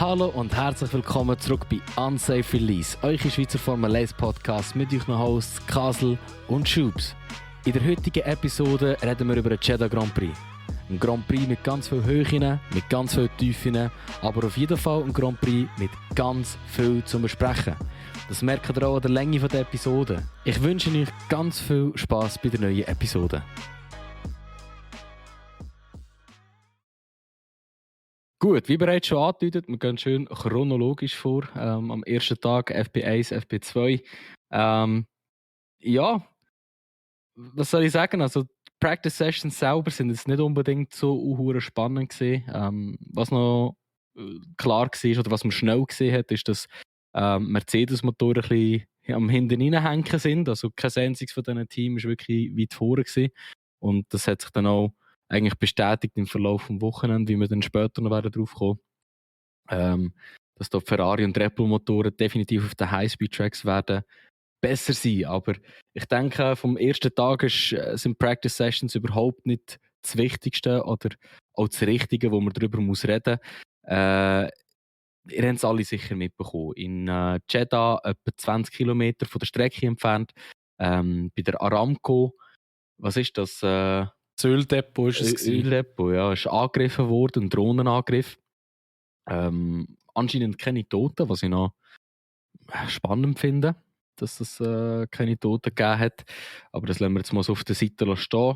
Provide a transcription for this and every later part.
Hallo und herzlich willkommen zurück bei Unsafe Release, euer Schweizer Formel 1 Podcast mit euren Hosts Kasel und Schubs. In der heutigen Episode reden wir über den Jeddah Grand Prix. Ein Grand Prix mit ganz vielen Höhen, mit ganz vielen Tiefen, aber auf jeden Fall ein Grand Prix mit ganz viel zu besprechen. Das merkt ihr auch an der Länge der Episode. Ich wünsche euch ganz viel Spass bei der neuen Episode. Gut, wie bereits schon angedeutet, wir gehen schön chronologisch vor. Am ersten Tag FP1, FP2. Ja, was soll ich sagen? Also, die Practice Sessions selber sind jetzt nicht unbedingt so spannend gewesen. Was noch klar war oder was man schnell gesehen hat, ist, dass Mercedes-Motoren ein bisschen am hinten reinhängen sind. Also, kein einziges von diesen Teams war wirklich weit vorne gewesen. Und das hat sich dann auch eigentlich bestätigt im Verlauf des Wochenende, wie wir dann später noch drauf kommen, dass da Ferrari und Red Bull Motoren definitiv auf den Highspeed-Tracks werden besser sein. Aber ich denke, vom ersten Tag sind Practice Sessions überhaupt nicht das Wichtigste oder auch das Richtige, wo man darüber muss reden muss. Ihr habt es alle sicher mitbekommen. In Jeddah, etwa 20 Kilometer von der Strecke entfernt, bei der Aramco, was ist das? Das Öldepot ist es. Öldepot, ja, ist angegriffen worden, ein Drohnenangriff. Anscheinend keine Toten, was ich noch spannend finde, dass es keine Toten gegeben hat. Aber das lassen wir jetzt mal so auf der Seite stehen.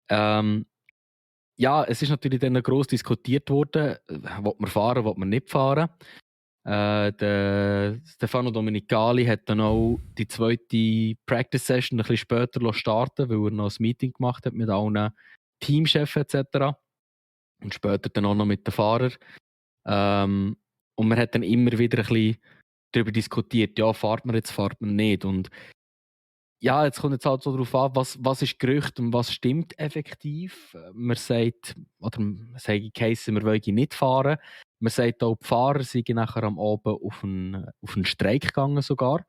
Ja, es ist natürlich dann gross diskutiert worden, will man fahren, will man nicht fahren. Der Stefano Domenicali hat dann auch die zweite Practice Session ein bisschen später starten, weil er noch ein Meeting gemacht hat mit allen Teamchefs etc. Und später dann auch noch mit den Fahrern. Und man hat dann immer wieder ein bisschen darüber diskutiert, ja, fahrt man jetzt, fahrt man nicht. Und ja, jetzt kommt jetzt halt so darauf an, was ist Gerücht und was stimmt effektiv. Man sagt, oder man sagt geheissen, wir wollen nicht fahren. Man sagt auch, die Fahrer sind nachher am Abend auf einen Streik gegangen sogar.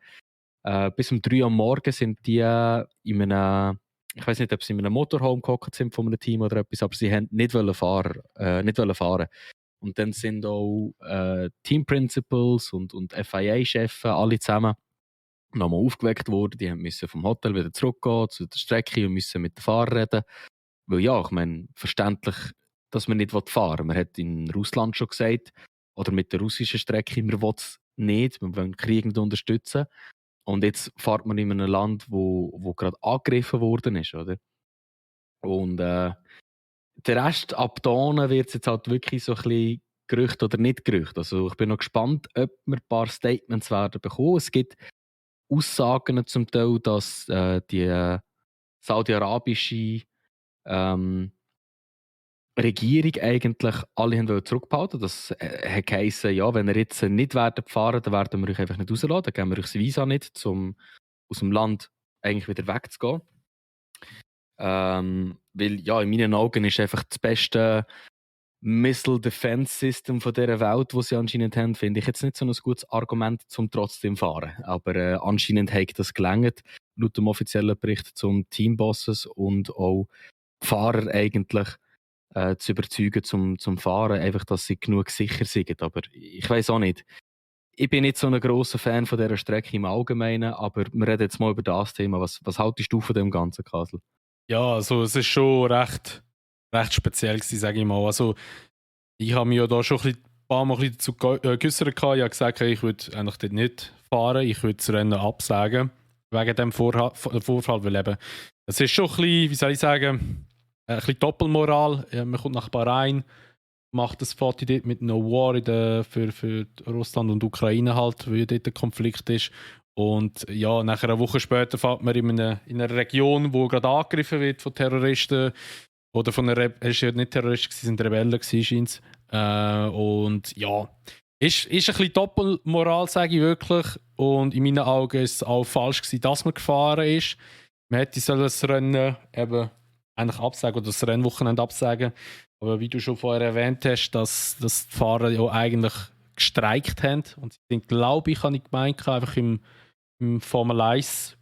Bis um 3 Uhr am Morgen sind die in einem, ich weiß nicht, ob sie in einem Motorhome gehockt sind von einem Team oder etwas, aber sie haben nicht fahren. Und dann sind auch Team Principals und FIA-Chefs alle zusammen nochmal aufgeweckt worden. Die mussten vom Hotel wieder zurückgehen zu der Strecke und müssen mit den Fahrern reden. Weil ja, ich meine, verständlich, dass man nicht fahren will. Man hat in Russland schon gesagt, oder mit der russischen Strecke, man will es nicht, wir wollen den Krieg nicht unterstützen. Und jetzt fährt man in einem Land, wo gerade angegriffen worden ist, oder? Und der Rest ab da wird es jetzt halt wirklich so ein bisschen Gerücht oder nicht Gerücht. Also ich bin noch gespannt, ob wir ein paar Statements werden bekommen. Es gibt Aussagen zum Teil, dass die saudi-arabische Regierung eigentlich alle haben zurückbehalten. Das hat geheissen, ja, wenn ihr jetzt nicht fahren werdet, dann werden wir euch einfach nicht rauslassen. Dann geben wir euch das Visa nicht, um aus dem Land eigentlich wieder wegzugehen. Weil ja, in meinen Augen ist einfach das beste Missile Defense System von dieser Welt, das sie anscheinend haben, finde ich jetzt nicht so ein gutes Argument, zum trotzdem fahren. Aber anscheinend hat das gelangt, laut dem offiziellen Bericht zum Teambosses und auch die Fahrer eigentlich zu überzeugen zum Fahren, einfach, dass sie genug sicher sind. Aber ich weiß auch nicht. Ich bin nicht so ein grosser Fan von dieser Strecke im Allgemeinen, aber wir reden jetzt mal über das Thema. Was haltest du von dem ganzen, Kasel? Ja, also es ist schon recht speziell gewesen, sage ich mal. Also ich habe mich ja da schon ein paar Mal dazu geäussert. Ich habe gesagt, ich würde eigentlich dort nicht fahren, ich würde das Rennen absagen, wegen dem Vorfall, weil eben, es ist schon ein bisschen, wie soll ich sagen, ein bisschen Doppelmoral. Man kommt nach Bahrain, macht das Foto dort mit No War für Russland und Ukraine halt, weil dort der Konflikt ist. Und ja, nachher eine Woche später fährt man in einer Region, die gerade angegriffen wird von Terroristen. Oder von es war ja nicht Terroristen, es waren Rebellen, scheint es. Und ja, ist ein bisschen Doppelmoral, sage ich wirklich. Und in meinen Augen war es auch falsch gewesen, dass man gefahren ist. Man hätte das Rennen eben eigentlich absagen oder das Rennwochenende absagen. Aber wie du schon vorher erwähnt hast, dass die Fahrer ja eigentlich gestreikt haben. Und sie sind, glaube ich, habe ich gemeint, einfach im Formel 1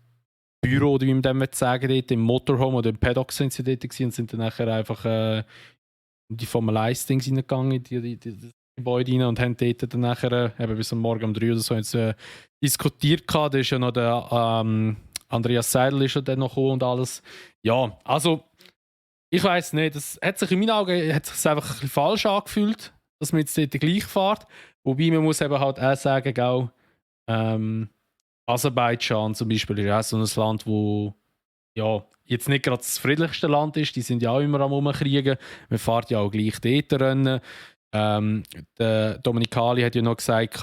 Büro, oder wie man dem sagen dort, im Motorhome oder im Paddock sind sie dort gewesen und sind dann nachher einfach in die Formel 1 Dings reingegangen, die Gebäude rein und haben dort dann nachher bis am Morgen um 3 oder so jetzt, diskutiert gehabt. Da ist ja noch der Andreas Seidel ist ja dann noch gekommen und alles. Ja, also ich weiß nicht, das hat sich in meinen Augen hat sich einfach ein bisschen falsch angefühlt, dass man jetzt dort gleich fährt. Wobei man muss eben halt auch sagen, auch, Aserbaidschan zum Beispiel ist auch so ein Land, wo ja, jetzt nicht gerade das friedlichste Land ist. Die sind ja auch immer am Rumkriegen. Man fährt ja auch gleich dort rennen. Der Dominikali hat ja noch gesagt,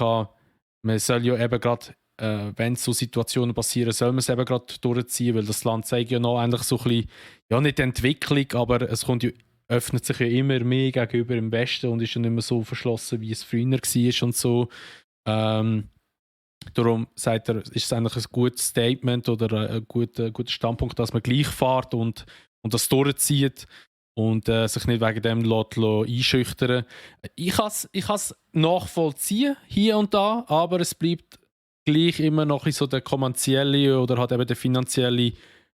man soll ja eben gerade, wenn so Situationen passieren, soll man es eben gerade durchziehen, weil das Land zeigt ja noch eigentlich so ein bisschen, ja nicht Entwicklung, aber es kommt ja, öffnet sich ja immer mehr gegenüber im Westen und ist ja nicht mehr so verschlossen, wie es früher war und so. Darum sagt er, ist es eigentlich ein gutes Statement oder ein guter Standpunkt, dass man gleich fährt und das durchzieht und sich nicht wegen dem einschüchtern. Ich kann es nachvollziehen, hier und da, aber es bleibt gleich immer noch so der kommerzielle oder halt eben der finanzielle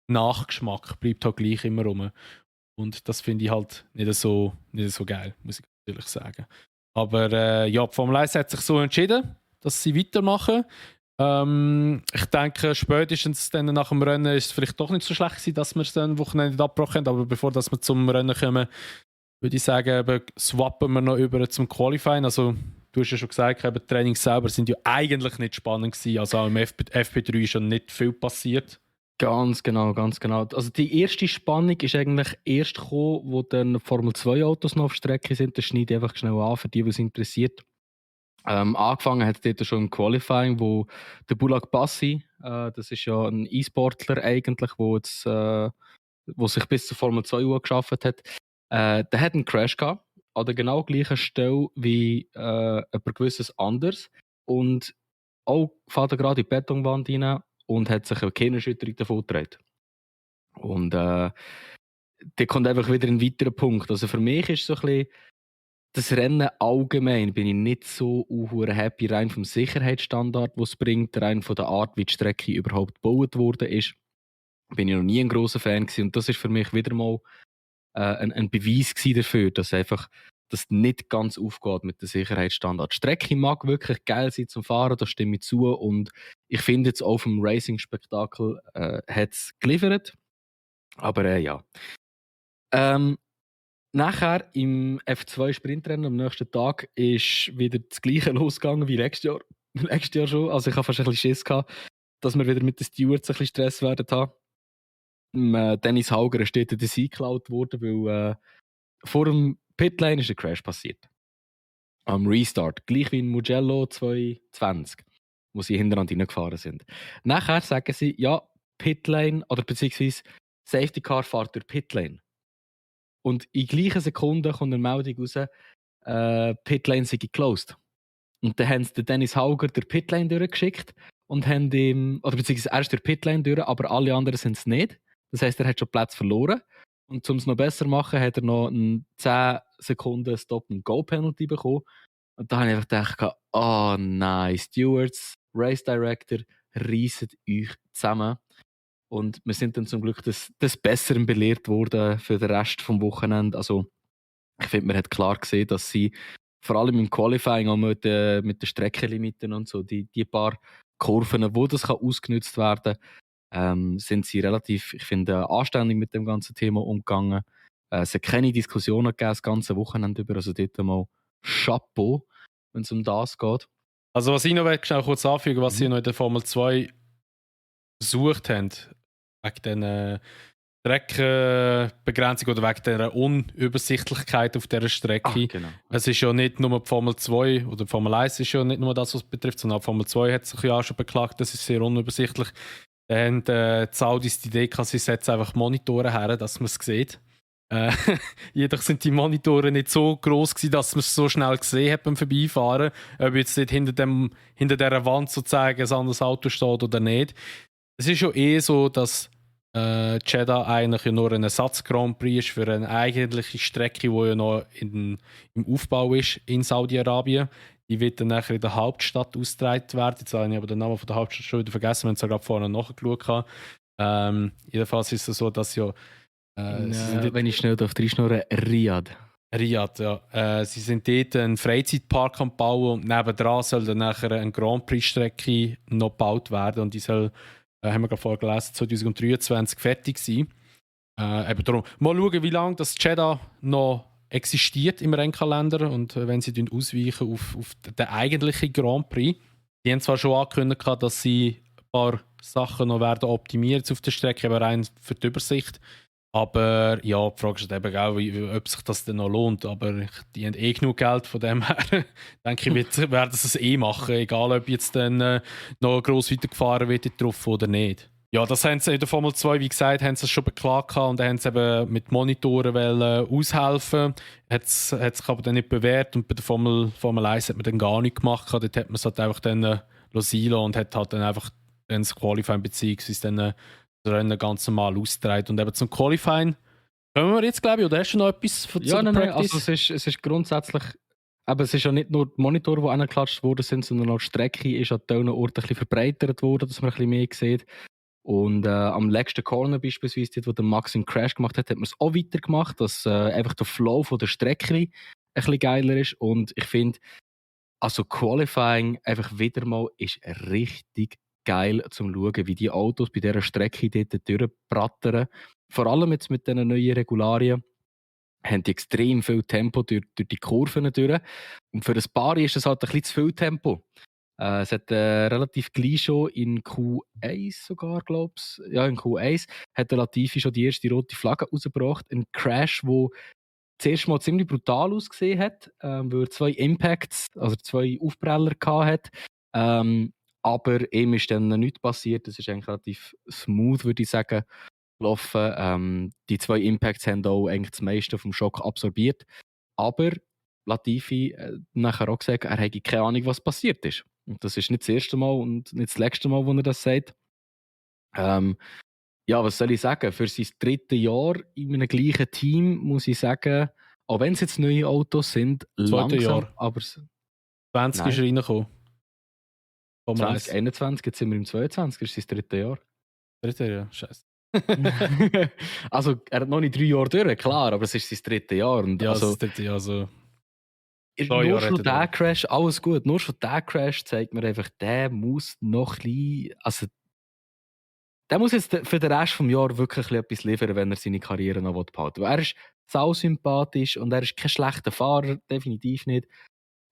Nachgeschmack bleibt halt gleich immer rum. Und das finde ich halt nicht so geil, muss ich natürlich sagen. Aber ja, die Formel 1 hat sich so entschieden, dass sie weitermachen. Ich denke, spätestens dann nach dem Rennen ist es vielleicht doch nicht so schlecht gewesen, dass wir es dann am Wochenende abgebrochen haben. Aber bevor dass wir zum Rennen kommen, würde ich sagen, eben, swappen wir noch über zum Qualifying. Also, du hast ja schon gesagt, eben, die Trainings selber sind ja eigentlich nicht spannend gewesen. Also auch im FP3 ist schon nicht viel passiert. Ganz genau, ganz genau. Also die erste Spannung ist eigentlich erst gekommen, wo dann Formel 2 Autos noch auf Strecke sind. Das schneide ich einfach schnell an, für die, die es interessiert. Angefangen hat dort schon im Qualifying, wo der Bulag Bassi, das ist ja ein E-Sportler eigentlich, wo sich bis zur Formel 2 Uhr geschafft hat, der hat einen Crash gehabt, an der genau gleichen Stelle wie jemand gewisses anderes und auch fährt er gerade in die Betonwand rein und hat sich eine Kehnerschütterung davon getragen. Und da kommt einfach wieder ein weiterer Punkt. Also für mich ist so ein bisschen das Rennen allgemein bin ich nicht so happy, rein vom Sicherheitsstandard, was es bringt, rein von der Art, wie die Strecke überhaupt gebaut wurde, bin ich noch nie ein grosser Fan gewesen. Und das ist für mich wieder mal ein Beweis dafür, dass einfach das nicht ganz aufgeht mit dem Sicherheitsstandard. Die Strecke mag wirklich geil sein zum Fahren, da stimme ich zu. Und ich finde jetzt auch vom Racing-Spektakel hat es geliefert. Aber ja. Nachher im F2-Sprintrennen am nächsten Tag ist wieder das Gleiche losgegangen wie letztes Jahr schon. Also ich habe fast ein bisschen Schiss gehabt, dass wir wieder mit den Stewards ein bisschen Stress werden haben. Dennis Hauger ist dort der Sieg geklaut worden, weil vor dem Pitlane ist ein Crash passiert. Am Restart. Gleich wie in Mugello 2020, wo sie hintereinander reingefahren sind. Nachher sagen sie, ja, Pitlane oder beziehungsweise Safety Car fährt durch Pitlane. Und in gleichen Sekunden kommt eine Meldung raus, Pitlane sei geclosed. Und dann haben sie Dennis Hauger der Pitlane durchgeschickt und haben ihm, oder beziehungsweise er ist der Pitlane durch, aber alle anderen sind es nicht. Das heisst, er hat schon Platz verloren. Und um es noch besser zu machen, hat er noch einen 10 Sekunden Stop-and-Go-Penalty bekommen. Und da habe ich einfach gedacht, oh nein, Stewards, Race Director, reissen euch zusammen. Und wir sind dann zum Glück des Besseren belehrt worden für den Rest des Wochenende. Also, ich finde, man hat klar gesehen, dass sie vor allem im Qualifying auch mit den Streckenlimiten und so, die paar Kurven, wo das ausgenutzt werden kann, sind sie relativ, ich finde, anständig mit dem ganzen Thema umgegangen. Es hat keine Diskussionen gegeben, das ganze Wochenende über. Also dort mal Chapeau, wenn es um das geht. Also was ich noch schnell kurz anfügen, was sie noch in der Formel 2 versucht haben, wegen dieser Streckenbegrenzung oder wegen dieser Unübersichtlichkeit auf dieser Strecke. Genau. Es ist ja nicht nur die Formel 2 oder die Formel 1 ist ja nicht nur das, was es betrifft, sondern auch die Formel 2 hat sich ja auch schon beklagt, das ist sehr unübersichtlich. Dann haben die Saudis die Idee gehabt, sie setzen einfach Monitore her, dass man es sieht. Jedoch sind die Monitore nicht so groß gewesen, dass man es so schnell gesehen hat beim Vorbeifahren, ob jetzt nicht hinter dieser Wand sozusagen ein anderes Auto steht oder nicht. Es ist ja so, dass Jeddah eigentlich nur ein Ersatz-Grand Prix ist für eine eigentliche Strecke, die ja noch im Aufbau ist in Saudi-Arabien. Die wird dann nachher in der Hauptstadt ausgetragen werden. Jetzt habe ich aber den Namen von der Hauptstadt schon wieder vergessen, wenn ich es gerade vorne nachgeschaut habe. Jedenfalls ist es so, dass ja... wenn ich schnell reinschnurren, Riyadh. Riyadh, ja. Sie sind dort einen Freizeitpark am Bauen und nebendran soll dann nachher eine Grand Prix-Strecke noch gebaut werden und die soll, haben wir gerade vorher gelesen, 2023 fertig sein. Eben darum. Mal schauen, wie lange das Jeddah noch existiert im Rennkalender und wenn sie ausweichen auf den eigentlichen Grand Prix. Die haben zwar schon angekündigt, dass sie ein paar Sachen noch werden optimiert auf der Strecke, aber rein für die Übersicht. Aber ja, die Frage ist eben auch, ob sich das dann noch lohnt. Aber die haben genug Geld, von dem her denke ich, werden sie es machen, egal ob jetzt dann noch gross weitergefahren wird drauf oder nicht. Ja, das haben sie in der Formel 2, wie gesagt, haben sie schon beklagt und dann haben sie eben mit Monitoren aushelfen. Hat es aber dann nicht bewährt und bei der Formel 1 hat man dann gar nichts gemacht. Dort hat man es halt einfach dann sein und hat halt dann einfach dann das Qualifying beziehungsweise dann das Rennen ganz normal ausgetragen. Und eben zum Qualifying kommen wir jetzt, glaube ich, oder hast du noch etwas von ja, nein, also es ist grundsätzlich, aber es ist ja nicht nur die Monitore, die angeklatscht worden sind, sondern auch die Strecke ist an den Orten ein bisschen verbreitert worden, dass man ein bisschen mehr sieht. Und am letzten Corner beispielsweise, dort, wo der Max einen Crash gemacht hat, hat man es auch weitergemacht, dass einfach der Flow von der Strecke ein bisschen geiler ist. Und ich finde, also Qualifying einfach wieder mal ist richtig geil zum Schauen, wie die Autos bei dieser Strecke dort durchbrattern. Vor allem jetzt mit diesen neuen Regularien haben die extrem viel Tempo durch die Kurven durch. Und für ein Paar ist es halt ein bisschen zu viel Tempo. Es hat relativ gleich schon in Q1 sogar, glaube ich. Ja, in Q1 hat der Latifi schon die erste rote Flagge rausgebracht. Ein Crash, der zuerst mal ziemlich brutal ausgesehen hat, weil er 2 Impacts, also 2 Aufpreller hatte. Aber ihm ist dann nichts passiert. Das ist eigentlich relativ smooth, würde ich sagen, gelaufen. Die 2 Impacts haben auch eigentlich das meiste vom Schock absorbiert. Aber Latifi nachher auch gesagt, er hätte keine Ahnung, was passiert ist. Und das ist nicht das erste Mal und nicht das letzte Mal, wo er das sagt. Ja, was soll ich sagen? Für sein 3. Jahr in einem gleichen Team muss ich sagen, auch wenn es jetzt neue Autos sind, langsam, Jahr. aber 20 ist er reingekommen. 2021, jetzt sind wir im 22, ist sein 3. Jahr. 3. Jahr, scheiße. Also, er hat noch nicht 3 Jahre durch, klar, aber es ist sein 3. Jahr. Und ja, also, das 3. Jahr, also... Nur schon der Crash, alles gut, nur schon der Crash zeigt mir einfach, der muss noch ein bisschen, also der muss jetzt für den Rest des Jahres wirklich etwas liefern, wenn er seine Karriere noch behalten will. Er ist sau sympathisch und er ist kein schlechter Fahrer, definitiv nicht,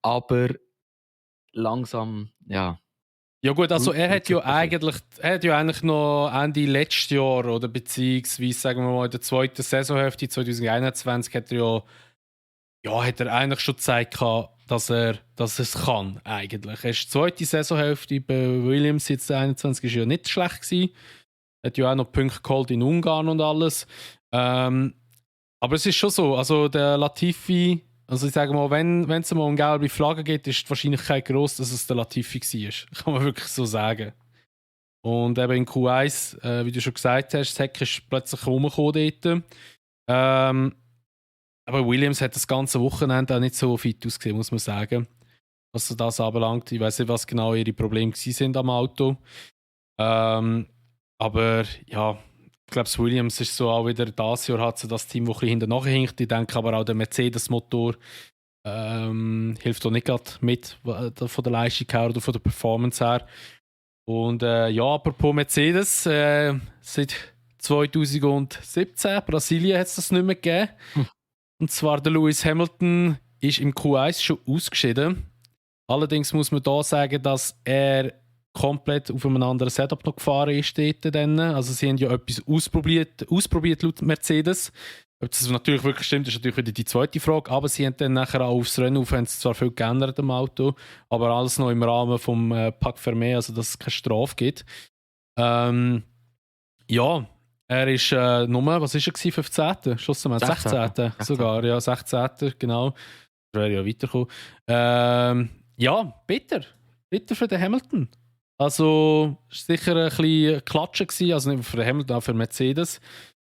aber langsam, ja. Ja gut, also er hat ja eigentlich noch Ende letztes Jahr oder beziehungsweise sagen wir mal in der 2. Saisonhälfte 2021 hat er eigentlich schon gezeigt, dass es kann eigentlich. Erst die 2. Saisonhälfte bei Williams jetzt 21 ist ja nicht schlecht gewesen. Hat ja auch noch Punkte geholt in Ungarn und alles. Aber es ist schon so, also der Latifi, also ich sage mal, wenn es mal eine gelbe Flagge gibt, ist die Wahrscheinlichkeit groß, dass es der Latifi war. Kann man wirklich so sagen. Und eben in Q1, wie du schon gesagt hast, Heck ist plötzlich rumgekommen dort. Aber Williams hat das ganze Wochenende auch nicht so fit ausgesehen, muss man sagen. Was das anbelangt. Ich weiß nicht, was genau ihre Probleme sind am Auto. Aber ja, ich glaube, Williams ist so auch wieder das Jahr hat so das Team, das ein bisschen hinten nachhinkt. Ich denke aber auch der Mercedes-Motor hilft auch nicht gerade mit von der Leistung her oder von der Performance her. Und ja, apropos Mercedes, seit 2017, Brasilien hat es das nicht mehr gegeben. Und zwar der Lewis Hamilton ist im Q1 schon ausgeschieden. Allerdings muss man da sagen, dass er komplett auf einem anderen Setup noch gefahren ist dort. Also sie haben ja etwas ausprobiert laut Mercedes. Ob das natürlich wirklich stimmt, ist natürlich wieder die zweite Frage. Aber sie haben dann nachher auch aufs Rennen auf, haben zwar viel geändert am Auto, aber alles noch im Rahmen vom Pack Fermé, also dass es keine Strafe gibt. Ja, er ist nur, was ist er gewesen, 15. Schlussendlich 16. sogar, ja, 16. genau. Er wäre ja weitergekommen. Ja, bitter für den Hamilton. Also, es war sicher ein bisschen Klatschen gewesen, also nicht für den Hamilton, auch für Mercedes.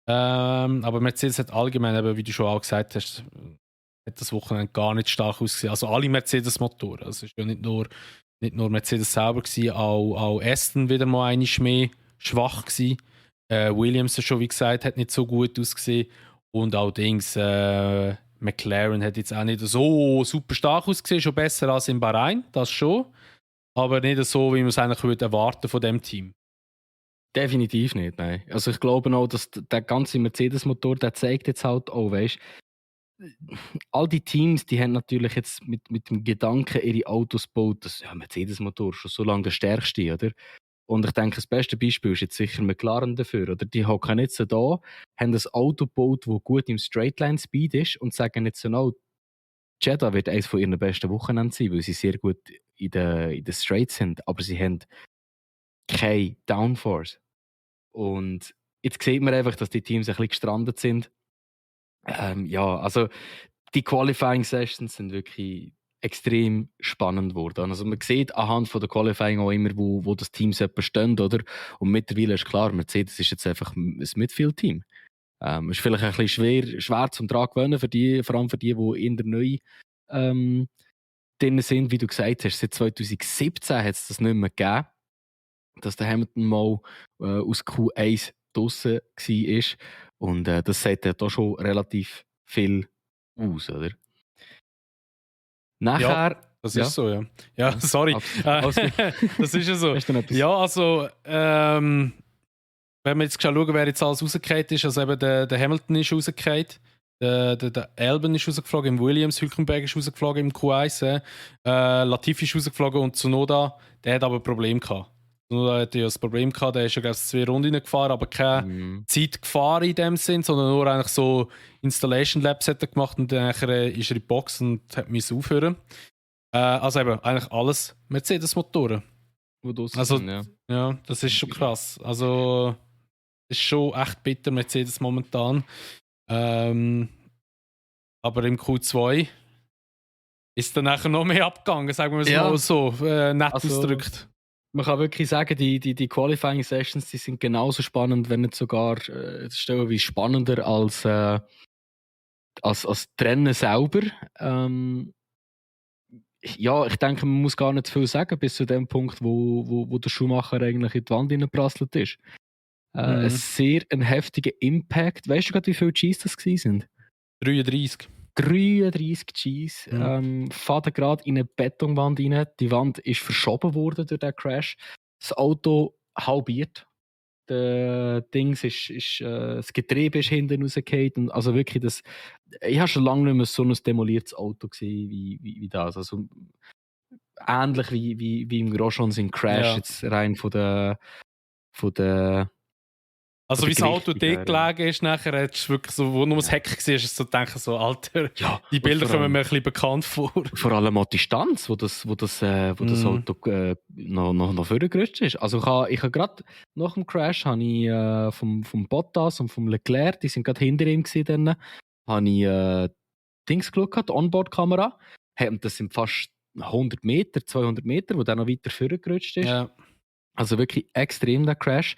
Aber Mercedes hat allgemein, eben, wie du schon auch gesagt hast, hat das Wochenende gar nicht stark ausgesehen. Also alle Mercedes-Motoren. Also es war ja nicht nur Mercedes selber gewesen, auch Aston wieder mal einmal mehr schwach gewesen. Williams, schon wie gesagt, hat nicht so gut ausgesehen. Und auch McLaren hat jetzt auch nicht so super stark ausgesehen, schon besser als in Bahrain, das schon. Aber nicht so, wie man es eigentlich würde erwarten von dem Team. Definitiv nicht, nein. Also ich glaube auch, dass der ganze Mercedes-Motor, der zeigt jetzt halt auch, weißt, all die Teams, die haben natürlich jetzt mit dem Gedanken ihre Autos gebaut, dass Mercedes-Motor schon so lange der stärkste, oder? Und ich denke, das beste Beispiel ist jetzt sicher McLaren dafür, oder? Die hocken jetzt da, haben ein Auto gebaut, das gut im Straightline-Speed ist und sagen jetzt so, Jeddah wird eines von ihren besten Wochenenden sein, weil sie sehr gut in den Straights sind, aber sie haben keine Downforce. Und jetzt sieht man einfach, dass die Teams ein bisschen gestrandet sind. Also die Qualifying Sessions sind wirklich extrem spannend geworden. Also man sieht anhand von der Qualifying auch immer, wo das Team stehen, oder? Und mittlerweile ist klar, Mercedes ist jetzt einfach ein Midfield-Team. Ist vielleicht ein bisschen schwer zum Dran gewöhnen, vor allem für die in der neu drin sind. Wie du gesagt hast, seit 2017 hat es das nicht mehr gegeben, dass der Hamilton mal aus Q1 draussen war. Und das sagt ja da schon relativ viel aus, oder? Nachher... Ja, das ist so, ja. Ja, sorry. Das ist ja so. Ja, also, wenn wir jetzt schauen, wer jetzt alles rausgefallen ist, also eben der Hamilton ist rausgefallen, der Albon ist rausgeflogen, im Williams, Hülkenberg ist rausgeflogen im Q1, Latifi ist rausgeflogen und Tsunoda, der hat aber ein Problem gehabt. Tsunoda hatte ja das Problem gehabt, der ist ja glaube ich 2 Runden gefahren, aber keine Zeit gefahren in dem Sinn, sondern nur eigentlich so Installation Labs hat er gemacht und dann ist er in die Box und hat müssen aufhören. Also eben, eigentlich alles Mercedes-Motoren. Also, ja, das ist schon krass. Also, ist schon echt bitter, Mercedes momentan. Aber im Q2 ist dann nachher noch mehr abgegangen, sagen wir es mal so, nett ausgedrückt. Man kann wirklich sagen, die Qualifying Sessions, die sind genauso spannend, wenn nicht sogar wie spannender als Rennen selber. Ich denke, man muss gar nicht viel sagen, bis zu dem Punkt, wo der Schumacher eigentlich in die Wand hineingeprasselt ist. Ein sehr heftiger Impact. Weißt du gerade, wie viele Gs das waren? 33. 33 Gs. Faden gerade in eine Betonwand rein. Die Wand ist verschoben worden durch den Crash. Das Auto halbiert. Das Getriebe ist hinten rausgefallen. Also wirklich, ich habe schon lange nicht mehr so ein demoliertes Auto gesehen wie das. Also ähnlich wie im Grosjean sein Crash, jetzt rein von der also wie das Auto dort gelegen ist, nachher hättest du wirklich so, wo nur das Heck war, ist so denken, so, Alter, die Bilder kommen mir ein bisschen bekannt vor. Vor allem auch die Distanz, wo das Auto noch vorgerutscht ist. Also ich habe gerade nach dem Crash habe ich vom Bottas und vom Leclerc, die sind gerade hinter ihm gewesen, habe ich Dings geschaut, die Onboard-Kamera. Und das sind fast 100 Meter, 200 Meter, wo der noch weiter vorgerutscht ist. Ja. Also wirklich extrem, der Crash.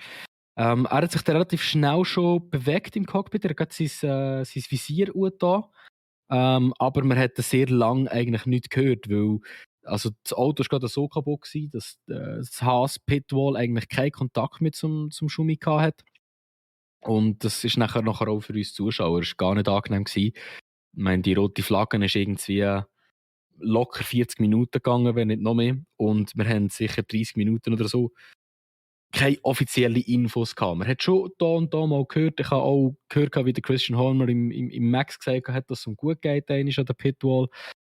Er hat sich relativ schnell schon bewegt im Cockpit. Er hat sein Visier angetan. Aber man hat sehr lange eigentlich nicht gehört, weil also das Auto war gerade so kaputt gewesen, dass das Haas-Pitwall eigentlich keinen Kontakt mit zum Schumi hatte. Und das ist nachher auch für uns Zuschauer gar nicht angenehm gewesen. Ich meine, die rote Flagge ist irgendwie locker 40 Minuten gegangen, wenn nicht noch mehr. Und wir haben sicher 30 Minuten oder so keine offiziellen Infos gehabt. Man hat schon da und da mal gehört, ich habe auch gehört, wie der Christian Horner im Max gesagt hat, dass es um gut geht, an der Pitwall.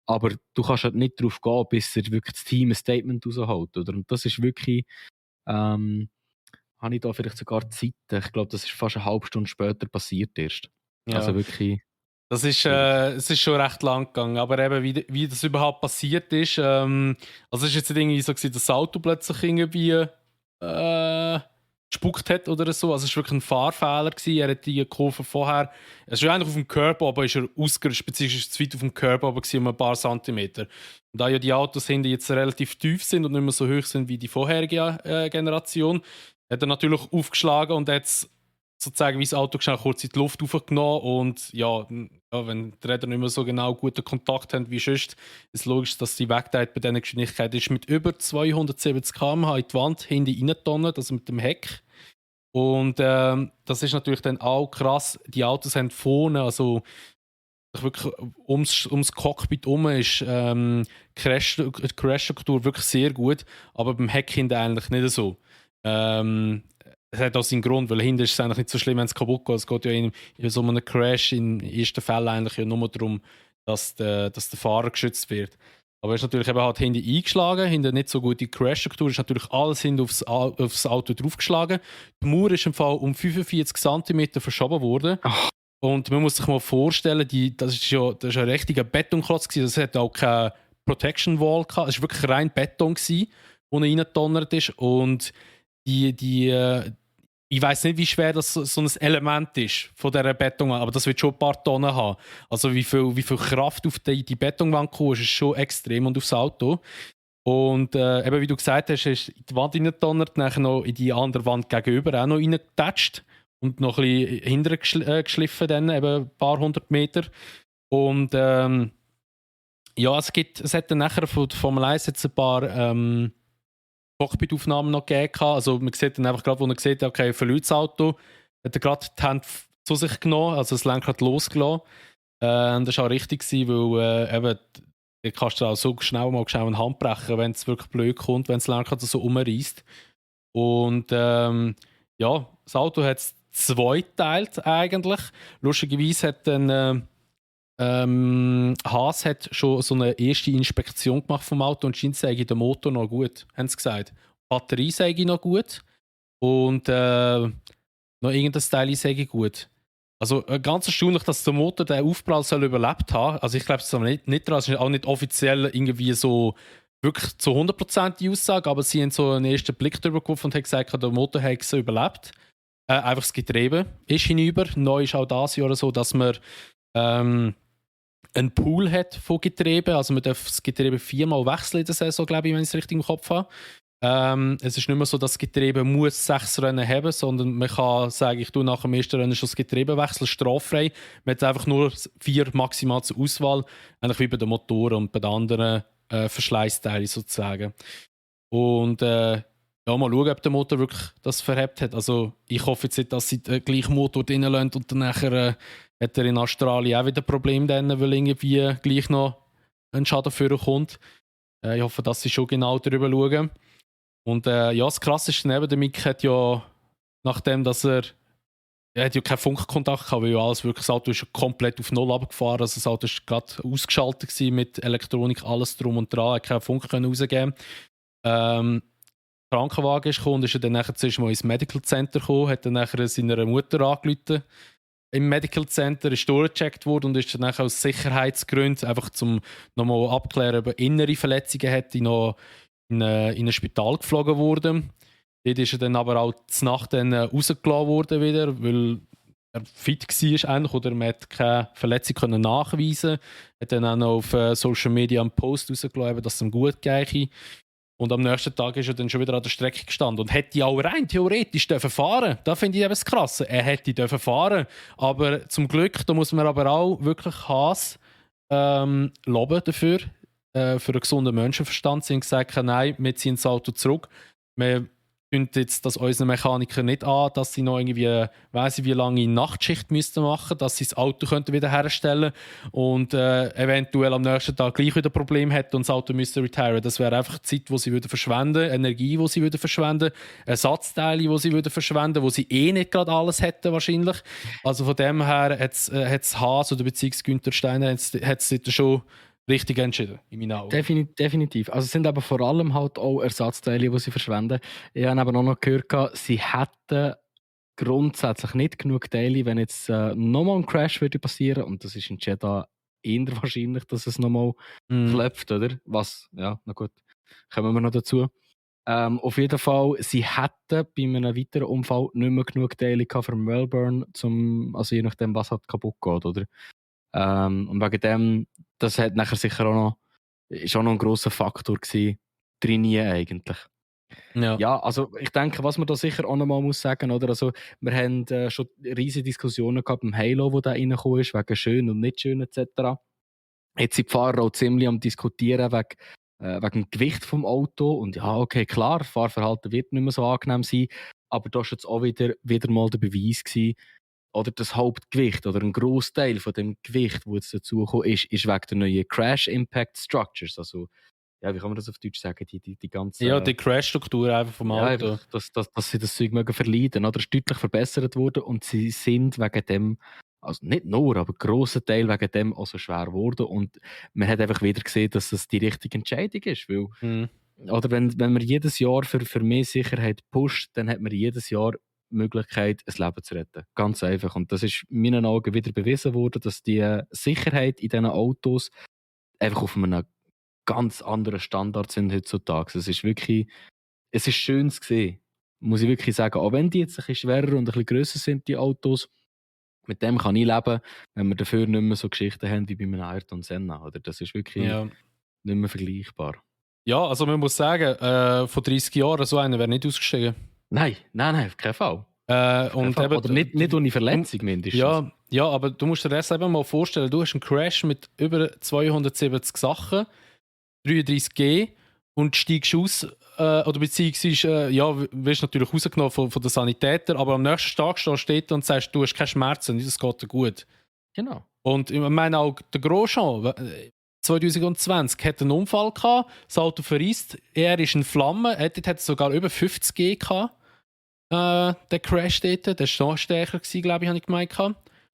Aber du kannst halt nicht darauf gehen, bis wirklich das Team ein Statement raushält. Oder? Und das ist wirklich, habe ich da vielleicht sogar Zeit. Ich glaube, das ist fast eine halbe Stunde später passiert erst. Ja. Also wirklich. Es ist schon recht lang gegangen, aber eben, wie das überhaupt passiert ist, also es ist jetzt irgendwie so gewesen, dass das Auto plötzlich irgendwie gespuckt hat oder so. Also es war wirklich ein Fahrfehler gewesen. Er hat die Kurve vorher, es war eigentlich auf dem Curb, aber ist er ausgerutscht, beziehungsweise zu weit auf dem Curb aber um ein paar Zentimeter. Und da ja die Autos hinten jetzt relativ tief sind und nicht mehr so hoch sind wie die vorherige Generation, hat er natürlich aufgeschlagen und hat sozusagen wie das Auto schnell kurz in die Luft aufgenommen und ja, wenn die Räder nicht mehr so genau guten Kontakt haben wie sonst, ist es logisch, dass die Wegteilt bei dieser Geschwindigkeit ist mit über 270 km/h in die Wand hinten reingetonnen, also mit dem Heck. Und das ist natürlich dann auch krass, die Autos haben vorne, also wirklich ums Cockpit herum ist die Crash-Struktur wirklich sehr gut, aber beim Heck hinten eigentlich nicht so. Es hat auch seinen Grund, weil hinten ist es eigentlich nicht so schlimm, wenn es kaputt geht. Es geht ja in so einem Crash in ersten Fällen eigentlich ja nur darum, dass der Fahrer geschützt wird. Aber er ist natürlich eben halt hinten eingeschlagen, hinten nicht so gute Crash-Struktur, ist natürlich alles hinten aufs Auto draufgeschlagen. Die Mauer ist im Fall um 45 cm verschoben worden. Ach. Und man muss sich mal vorstellen, das war ein richtiger Betonklotz gewesen. Das hat auch keine Protection Wall gehabt. Es war wirklich rein Beton gewesen, wo er reingedonnert ist. Und ich weiß nicht, wie schwer das so ein Element ist von dieser Betonwand, aber das wird schon ein paar Tonnen haben. Also wie viel Kraft auf die Betonwand kommt, ist schon extrem und aufs Auto. Und eben wie du gesagt hast, ist in die Wand reingedonnert, nachher noch in die andere Wand gegenüber auch noch reingetatscht und noch ein bisschen hinterher geschliffen, dann eben ein paar 100 Meter. Und ja, es hat dann nachher von der Formel 1 jetzt ein paar Cockpit-Aufnahmen noch gegeben. Also man sieht dann einfach gerade, wo man sieht, okay, verliert das Auto, hat er gerade die Hand zu sich genommen, also das Lenkrad losgelassen. Das war auch richtig, weil eben, da kannst du auch so schnell eine Hand brechen, wenn es wirklich blöd kommt, wenn das Lenkrad so umreißt. Und ja, das Auto hat es zweiteilt eigentlich. Lustigerweise hat dann Haas hat schon so eine erste Inspektion gemacht vom Auto und scheint sei der Motor noch gut, haben sie gesagt. Die Batterie sei noch gut und noch irgendein Teil sei gut. Also ganz erstaunlich, dass der Motor den Aufprall soll überlebt haben. Also ich glaube es ist nicht dran, es ist auch nicht offiziell irgendwie so wirklich zu 100% die Aussage, aber sie haben so einen ersten Blick drüber geworfen und haben gesagt, der Motor hat es überlebt. Einfach das Getriebe ist hinüber. Neu ist auch das Jahr so, dass man einen Pool hat von Getrieben. Also man darf das Getriebe 4-mal wechseln in der Saison, glaube ich, wenn ich es richtig im Kopf habe. Es ist nicht mehr so, dass das Getriebe muss 6 Rennen haben, sondern man kann sagen, ich tue nach dem ersten Rennen schon das Getriebe wechseln, straffrei. Man hat einfach nur 4 maximal zur Auswahl, eigentlich wie bei den Motoren und bei den anderen Verschleißteilen sozusagen. Und ja, mal schauen, ob der Motor wirklich das verhebt hat. Also ich hoffe jetzt nicht, dass sie den gleichen Motor drin lassen und dann nachher hat er in Australien auch wieder ein Problem, weil irgendwie gleich noch ein Schaden für kommt. Ich hoffe, dass sie schon genau darüber schauen. Und ja, das Krasse ist neben der Mick hat ja, nachdem dass er hat ja keinen Funkkontakt gehabt, weil ja alles wirklich, das Auto ist komplett auf Null runtergefahren. Also das Auto war gerade ausgeschaltet gewesen mit Elektronik, alles drum und dran, hat keinen Funk rausgeben. Der Krankenwagen ist gekommen und ist dann nachher zuerst mal ins Medical Center gekommen, hat dann nachher seiner Mutter angerufen. Im Medical Center ist durchgecheckt worden und ist dann nachher aus Sicherheitsgründen, einfach zum nochmal abklären, ob er innere Verletzungen hat, noch in ein Spital geflogen worden. Dort ist er dann aber auch zur Nacht dann rausgelassen worden wieder, weil er fit war eigentlich, oder man hat keine Verletzung nachweisen. Er hat dann auch noch auf Social Media einen Post rausgelassen, dass es ihm gut geht. Und am nächsten Tag ist er dann schon wieder an der Strecke gestanden und hätte auch rein theoretisch dürfen fahren. Da finde ich eben das Krasse. Er hätte dürfen fahren. Aber zum Glück, da muss man aber auch wirklich Haas loben dafür. Für einen gesunden Menschenverstand. Sie haben gesagt, nein, wir ziehen das Auto zurück. Wir tun jetzt das unseren Mechaniker nicht an, dass sie noch irgendwie, weiss ich wie lange Nachtschicht müssten machen, dass sie das Auto könnten wieder herstellen und eventuell am nächsten Tag gleich wieder ein Problem hätten und das Auto müsste retiren. Das wäre einfach Zeit, die sie würden verschwenden, Energie, die sie würden verschwenden, Ersatzteile, die sie würden verschwenden, wo sie nicht gerade alles hätten wahrscheinlich. Also von dem her hat es Haas oder beziehungsweise Günther Steiner hat es schon richtig entschieden, in meinen Augen. Definitiv. Also es sind aber vor allem halt auch Ersatzteile, die sie verschwenden. Ich habe aber auch noch gehört, sie hätten grundsätzlich nicht genug Teile, wenn jetzt nochmal ein Crash würde passieren, und das ist in Jeddah eher wahrscheinlich, dass es nochmal klopft, oder? Was, ja, na gut, kommen wir noch dazu. Auf jeden Fall, sie hätten bei einem weiteren Unfall nicht mehr genug Teile gehabt für Melbourne, also je nachdem, was halt kaputt geht, oder? Und wegen dem, das hat nachher sicher auch noch, ist auch noch ein grosser Faktor gewesen, trainieren eigentlich. Ja, also ich denke, was man da sicher auch noch mal muss sagen, oder? Also, wir haben schon riesige Diskussionen gehabt beim Halo, wo da reingekommen ist, wegen schön und nicht schön etc. Jetzt sind die Fahrer auch ziemlich am Diskutieren wegen dem Gewicht vom Auto. Und ja, okay, klar, Fahrverhalten wird nicht mehr so angenehm sein, aber da war jetzt auch wieder mal der Beweis gewesen, oder das Hauptgewicht oder ein Großteil von dem Gewicht, das jetzt dazugekommen ist wegen der neuen Crash Impact Structures. Also, ja, wie kann man das auf Deutsch sagen? Die ganze... Ja, die Crash-Struktur einfach vom Ja, Auto. einfach, dass sie das Zeug mögen verleiden. Oder ist deutlich verbessert worden und sie sind wegen dem, also nicht nur, aber grosser Teil wegen dem auch so schwer geworden. Und man hat einfach wieder gesehen, dass das die richtige Entscheidung ist. Weil, oder wenn man jedes Jahr für mehr Sicherheit pusht, dann hat man jedes Jahr die Möglichkeit, ein Leben zu retten. Ganz einfach. Und das ist in meinen Augen wieder bewiesen worden, dass die Sicherheit in diesen Autos einfach auf einem ganz anderen Standard sind heutzutage. Es ist wirklich, es ist schön zu sehen, muss ich wirklich sagen. Auch wenn die jetzt ein bisschen schwerer und ein bisschen grösser sind, die Autos, mit dem kann ich leben, wenn wir dafür nicht mehr so Geschichten haben wie bei einem Ayrton Senna. Oder? Das ist wirklich nicht mehr vergleichbar. Ja, also man muss sagen, vor 30 Jahren so einer wäre nicht ausgestiegen. Nein, auf keinen Fall. Und eben, oder nicht ohne Verletzung mindestens. Ja, aber du musst dir das eben mal vorstellen, du hast einen Crash mit über 270 Sachen, 33G und steigst aus, oder beziehungsweise, wirst natürlich rausgenommen von den Sanitätern, aber am nächsten Tag stehst du und sagst, du hast keine Schmerzen, das geht dir gut. Genau. Und ich meine auch der Grosjean, 2020 hat einen Unfall gehabt, das Auto verreist, er ist in Flammen, dort hat sogar über 50G gehabt. Der Crash dort, der war noch stärker, glaube ich, habe ich gemeint.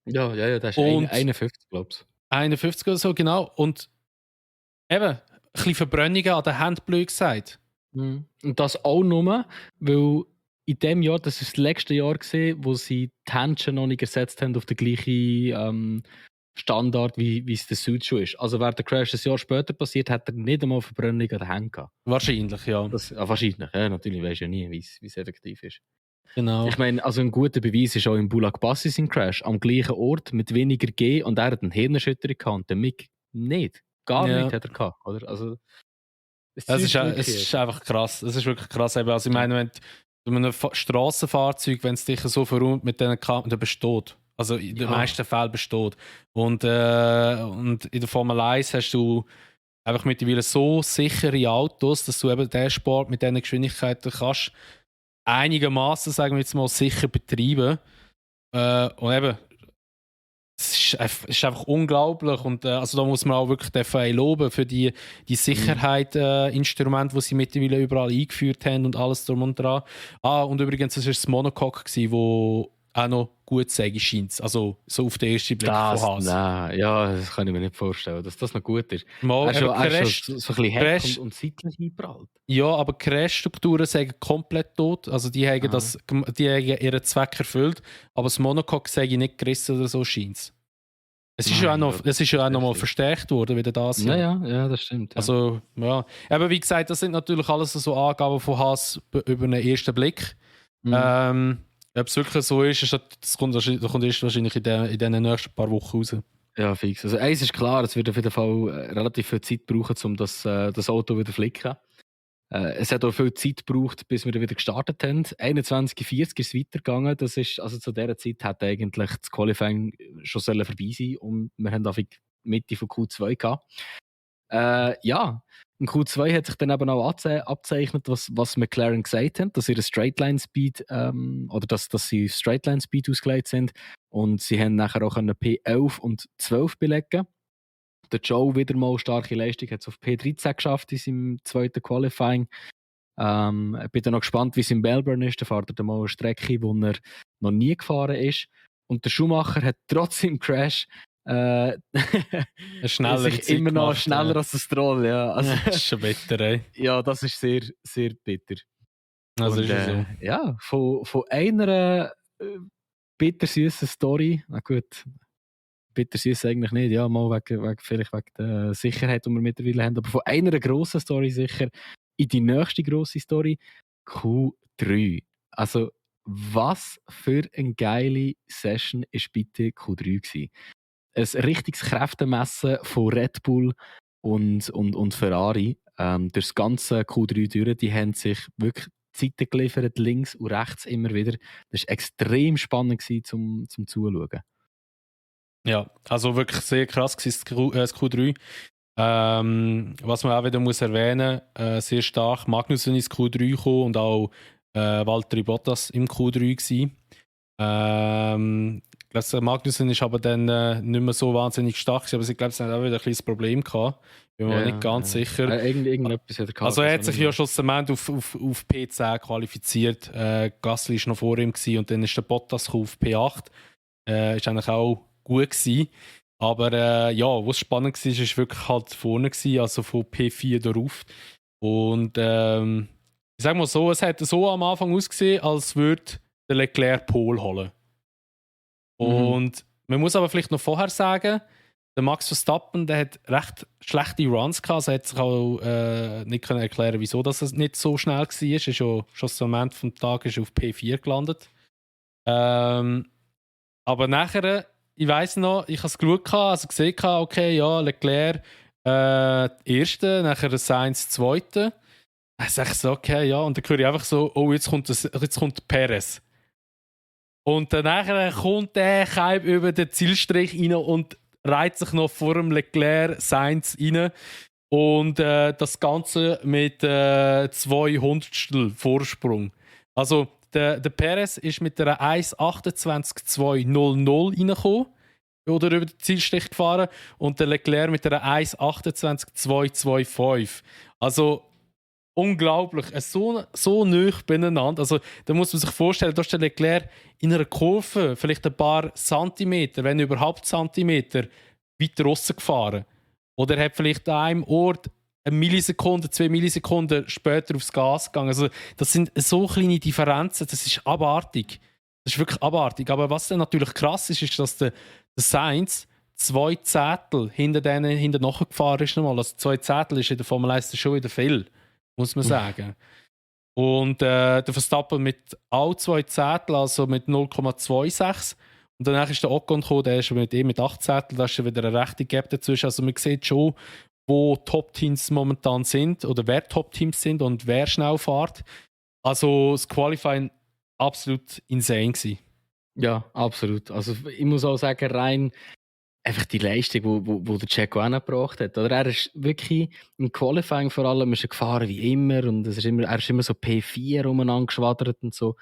Ja, das ist 51, glaube ich. 51 oder so, genau. Und eben, ein bisschen Verbrennungen an der Hand, blöd gesagt. Und das auch nur, weil in dem Jahr, das war das letzte Jahr, wo sie die Händchen noch nicht ersetzt haben auf den gleichen Standard, wie es der Suit schon ist. Also wäre der Crash ein Jahr später passiert, hat er nicht einmal Verbrennung an den Händen gehabt. Wahrscheinlich, ja. Wahrscheinlich, ja, natürlich, weisst ja nie, wie es effektiv ist. Genau. Ich meine, also ein guter Beweis ist auch im Bulag Bassi sein Crash, am gleichen Ort, mit weniger G, und er hat eine Hirnerschütterung gehabt und der Mick nicht. Gar nicht hat er gehabt, oder? Also, es ist einfach krass. Es ist wirklich krass. Also ich meine, wenn du mit einem Strassenfahrzeug, wenn es dich so verräumt mit diesen Kanten, der besteht. Also in den meisten Fällen besteht. Und in der Formel 1 hast du einfach mittlerweile so sichere Autos, dass du eben diesen Sport mit diesen Geschwindigkeiten kannst einigermaßen, sagen wir jetzt mal, sicher betreiben. Und eben, es ist einfach unglaublich. Und also da muss man auch wirklich den FIA loben für die Sicherheit-Instrumente, die sie mittlerweile überall eingeführt haben und alles drum und dran. Und übrigens, das war das Monocoque, wo auch noch gut sagen scheint. Also so auf den ersten Blick von Haas. Nein, ja, das kann ich mir nicht vorstellen, dass das noch gut ist. Er ist so ein bisschen Heck und seitlich eingeprallt. Ja, aber Crash-Strukturen sagen komplett tot. Also die haben ihren Zweck erfüllt. Aber das Monocoque sage ich nicht gerissen oder so scheint es. Es ist ja auch noch mal verstärkt worden, wieder das. Ja, das stimmt. Ja. Also, ja. Aber wie gesagt, das sind natürlich alles so Angaben von Haas über einen ersten Blick. Ob es wirklich so ist, das kommt erst wahrscheinlich in den nächsten paar Wochen raus. Ja, fix. Also eins ist klar, es wird auf jeden Fall relativ viel Zeit brauchen, um das Auto wieder zu flicken. Es hat auch viel Zeit gebraucht, bis wir wieder gestartet haben. 21:40 ist es weitergegangen. Das ist, also zu dieser Zeit hat eigentlich das Qualifying schon vorbei sein und wir haben auf die Mitte von Q2 gehabt. In Q2 hat sich dann eben auch abzeichnet, was McLaren gesagt hat, dass ihre Straightline-Speed oder dass sie Straightline-Speed ausgelegt sind, und sie haben nachher auch P11 und 12 belegen. Der Joe wieder mal starke Leistung, hat es auf P13 geschafft in seinem zweiten Qualifying. Ich bin dann noch gespannt, wie es in Melbourne ist. Da fährt er dann mal eine Strecke, wo er noch nie gefahren ist. Und der Schumacher hat trotz dem Crash sich immer noch schneller als der Stroll. Ja. Also, das ist schon bitter, ey. Ja, das ist sehr, sehr bitter. Also und, ist so. Ja, von einer bittersüßen Story, na gut, bittersüß eigentlich nicht, ja, mal vielleicht wegen der Sicherheit, die wir mittlerweile haben, aber von einer grossen Story sicher in die nächste grosse Story, Q3. Also, was für eine geile Session war bitte Q3 gewesen? Ein richtiges Kräftemessen von Red Bull und Ferrari. Durch das ganze Q3 durch, die haben sich wirklich Zeiten geliefert, links und rechts immer wieder. Das war extrem spannend zum Zuschauen. Ja, also wirklich sehr krass war das Q3. Was man auch wieder muss erwähnen muss, sehr stark Magnussen ins Q3 gekommen und auch Valtteri Bottas im Q3 gewesen. glaube, der Magnussen ist aber dann nicht mehr so wahnsinnig stark gewesen, aber ich glaube, es hat auch wieder ein kleines Problem gehabt. Bin mir nicht ganz sicher. Irgendetwas hat er gehabt. Also er hat sich ja schlussendlich auf P10 qualifiziert. Gasly war noch vor ihm gewesen, und dann ist der Bottas auf P8. Ist eigentlich auch gut gewesen. Aber ja, was spannend war, ist wirklich halt vorne gewesen, also von P4 darauf. Und ich sage mal so, es hat so am Anfang ausgesehen, als würde der Leclerc Pole holen. Und man muss aber vielleicht noch vorher sagen, der Max Verstappen, der hat recht schlechte Runs gehabt. Also er hat sich auch nicht können erklären, wieso das nicht so schnell war. Er ist schon am Moment des Tages auf P4 gelandet. Aber nachher, ich weiss noch, ich habe es geschaut, also gesehen, okay, ja, Leclerc erste, nachher Sainz zweite. Dann sage ich so, okay, ja, und dann höre ich einfach so, oh, jetzt kommt Perez. Und dann kommt der Keib über den Zielstrich rein und reiht sich noch vor dem Leclerc Sainz rein. Und das Ganze mit 200 Vorsprung. Also der Perez ist mit einer 1,28,200 reingekommen oder über den Zielstrich gefahren und der Leclerc mit einer 1,28,225. Also unglaublich, so nah beieinander. Also da muss man sich vorstellen, da ist der Leclerc in einer Kurve vielleicht ein paar Zentimeter, wenn überhaupt Zentimeter, weiter rausgefahren. Oder er hat vielleicht an einem Ort 1 Millisekunde, 2 Millisekunden später aufs Gas gegangen. Also das sind so kleine Differenzen, das ist abartig. Das ist wirklich abartig. Aber was dann natürlich krass ist, ist, dass der Sainz 2 Zehntel hinter nachgefahren ist. Nochmal. Also 2 Zehntel ist in der Formel 1 schon wieder viel, muss man sagen. Und der Verstappen mit auch 2 Zehntel, also mit 0,26. Und danach ist der Ocon gekommen, der ist mit 8 Zehntel, da ist schon wieder eine rechte Gap dazwischen. Also man sieht schon, wo Top-Teams momentan sind oder wer Top-Teams sind und wer schnell fährt. Also das Qualifying absolut insane gewesen. Ja, absolut. Also ich muss auch sagen, rein einfach die Leistung, wo der Checo angebracht hat. Oder er ist wirklich im Qualifying vor allem ist er gefahren wie immer und er ist immer so P4 umeinander geschwadert und so.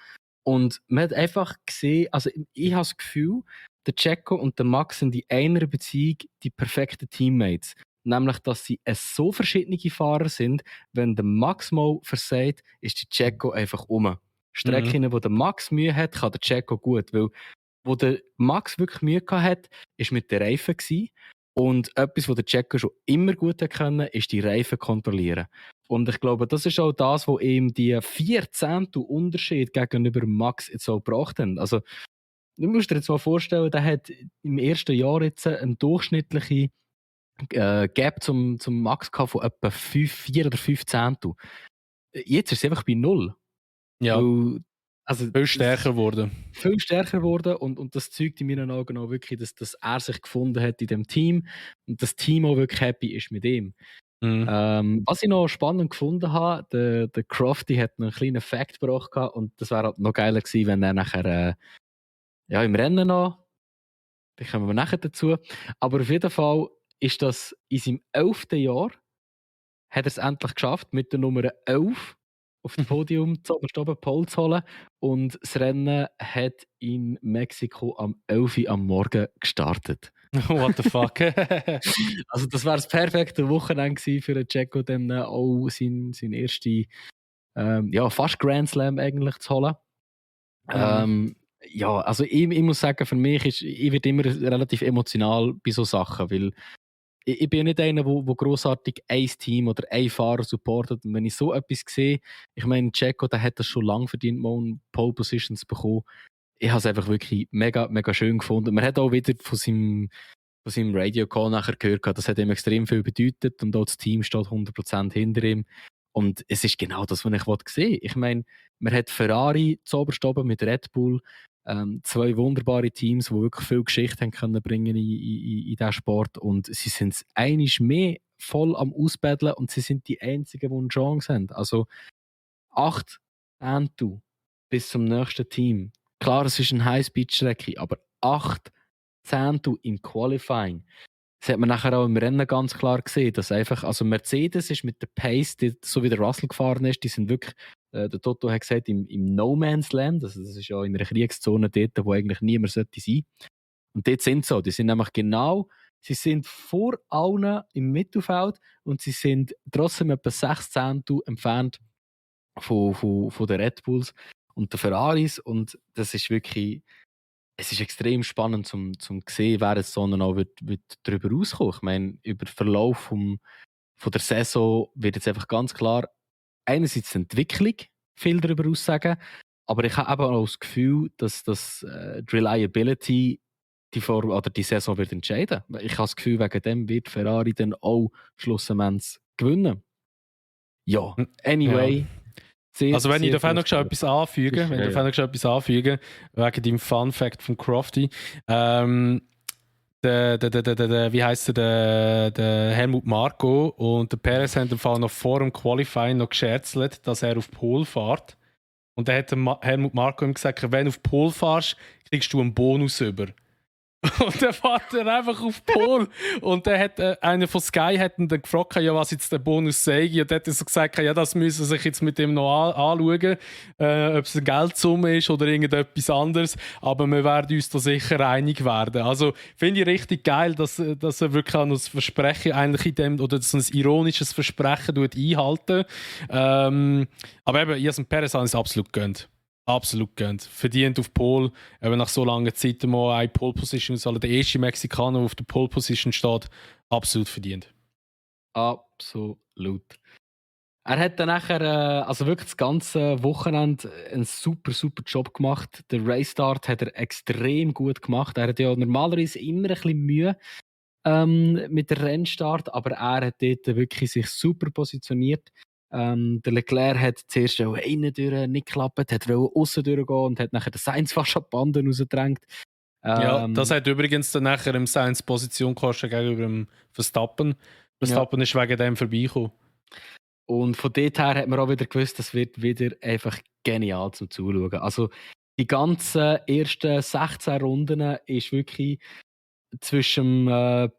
Und man hat einfach gesehen, also ich habe das Gefühl, der Checo und der Max sind in einer Beziehung die perfekten Teammates. Nämlich, dass sie so verschiedene Fahrer sind, wenn der Max mal versagt, ist der Checo einfach Strecken, wo der Max Mühe hat, kann der Checo gut, weil wo der Max wirklich Mühe hatte, war mit den Reifen gewesen. Und etwas, was der Checo schon immer gut können, ist die Reifen kontrollieren. Und ich glaube, das ist auch das, was ihm die 14. Unterschied gegenüber Max jetzt auch gebracht haben. Also, du musst dir jetzt mal vorstellen, der hat im ersten Jahr jetzt eine durchschnittliche Gap zum Max gehabt von etwa 4 oder 5 Zehntel. Jetzt ist es einfach bei 0. Ja. Weil, also, viel stärker geworden. Viel stärker geworden und das zeugt in meinen Augen auch wirklich, dass er sich gefunden hat in dem Team und das Team auch wirklich happy ist mit ihm. Was ich noch spannend gefunden habe, der Crofty hat noch einen kleinen Fact gebracht und das wäre halt noch geiler gewesen, wenn er nachher im Rennen noch, da kommen wir nachher dazu, aber auf jeden Fall ist das in seinem 11. Jahr hat er es endlich geschafft, mit der Nummer 11 auf dem Podium zu oben Pole zu holen. Und das Rennen hat in Mexiko am 11 Uhr am Morgen gestartet. What the fuck? Also das wäre das perfekte Wochenende für den Checo, dann auch sein erste fast Grand Slam eigentlich zu holen. Also ich muss sagen, für mich ich werde immer relativ emotional bei so Sachen, weil ich bin ja nicht einer, der grossartig ein Team oder ein Fahrer supportet. Und wenn ich so etwas sehe, ich meine, Checo, der hat das schon lange verdient, mal Pole Positions bekommen. Ich habe es einfach wirklich mega, mega schön gefunden. Man hat auch wieder von seinem Radio-Call nachher gehört, das hat ihm extrem viel bedeutet und auch das Team steht 100% hinter ihm. Und es ist genau das, was ich sehen wollte. Ich meine, man hat Ferrari zuoberst oben mit Red Bull, 2 wunderbare Teams, die wirklich viel Geschichte haben können bringen in diesen Sport. Und sie sind es einiges mehr voll am Ausbeddeln und sie sind die Einzigen, die eine Chance haben. Also 8 Zehntel bis zum nächsten Team. Klar, es ist eine High-Speed-Strecke, aber 8 Zehntel im Qualifying. Das hat man nachher auch im Rennen ganz klar gesehen, dass einfach, also Mercedes ist mit der Pace, so wie der Russell gefahren ist, die sind wirklich, der Toto hat gesagt, im No Man's Land, also das ist ja in einer Kriegszone dort, wo eigentlich niemand sollte sein. Und dort sind sie so. Die sind nämlich genau, sie sind vor allen im Mittelfeld und sie sind trotzdem etwa 6 Zehntel entfernt von den Red Bulls und den Ferraris. Und das ist wirklich, es ist extrem spannend zum sehen, wer es so noch wird darüber rauskommen. Ich meine, über den Verlauf von der Saison wird jetzt einfach ganz klar einerseits die Entwicklung viel darüber aussagen, aber ich habe eben auch das Gefühl, dass die Reliability die Saison wird entscheiden. Ich habe das Gefühl, wegen dem wird Ferrari dann auch schlussendlich gewinnen. Ja, anyway. Ja. Also wenn ich da noch etwas anfügen, wegen deinem Fun Fact von Crofty, wie heisst der Helmut Marko und der Perez haben im Fall noch vor dem Qualifying noch gescherzelt, dass er auf Pole fährt. Und dann hat Helmut Marko ihm gesagt, wenn du auf Pole fährst, kriegst du einen Bonus über. Und dann fährt er einfach auf Pole. Und dann hat einer von Sky hat ihn dann gefragt, ja, was jetzt der Bonus sei. Und dann hat er so gesagt, ja, das müssen sie sich jetzt mit ihm noch anschauen, ob es eine Geldsumme ist oder irgendetwas anderes. Aber wir werden uns da sicher einig werden. Also finde ich richtig geil, dass er wirklich auch noch das Versprechen eigentlich in dem, oder so ein ironisches Versprechen einhalten. Aber eben, Jason Perez hat es absolut gegönnt. Absolut gönnt. Verdient auf Pole, eben nach so langer Zeit mal eine Pole Position auswählen. Der erste Mexikaner, der auf der Pole Position steht, absolut verdient. Absolut. Er hat dann nachher, also wirklich das ganze Wochenende einen super, super Job gemacht. Der Race-Start hat er extrem gut gemacht. Er hat ja normalerweise immer ein bisschen Mühe mit dem Rennstart, aber er hat dort wirklich sich super positioniert. Der Leclerc hat zuerst innen durch nicht geklappt, hat außen durchgehen und hat nachher den Sainz fast an die Banden rausgedrängt. Ja, das hat übrigens dann nachher im Sainz Position gekostet gegenüber dem Verstappen. Verstappen ist wegen dem vorbeigekommen. Und von dort her hat man auch wieder gewusst, das wird wieder einfach genial zum Zuschauen. Also die ganzen ersten 16 Runden ist wirklich zwischen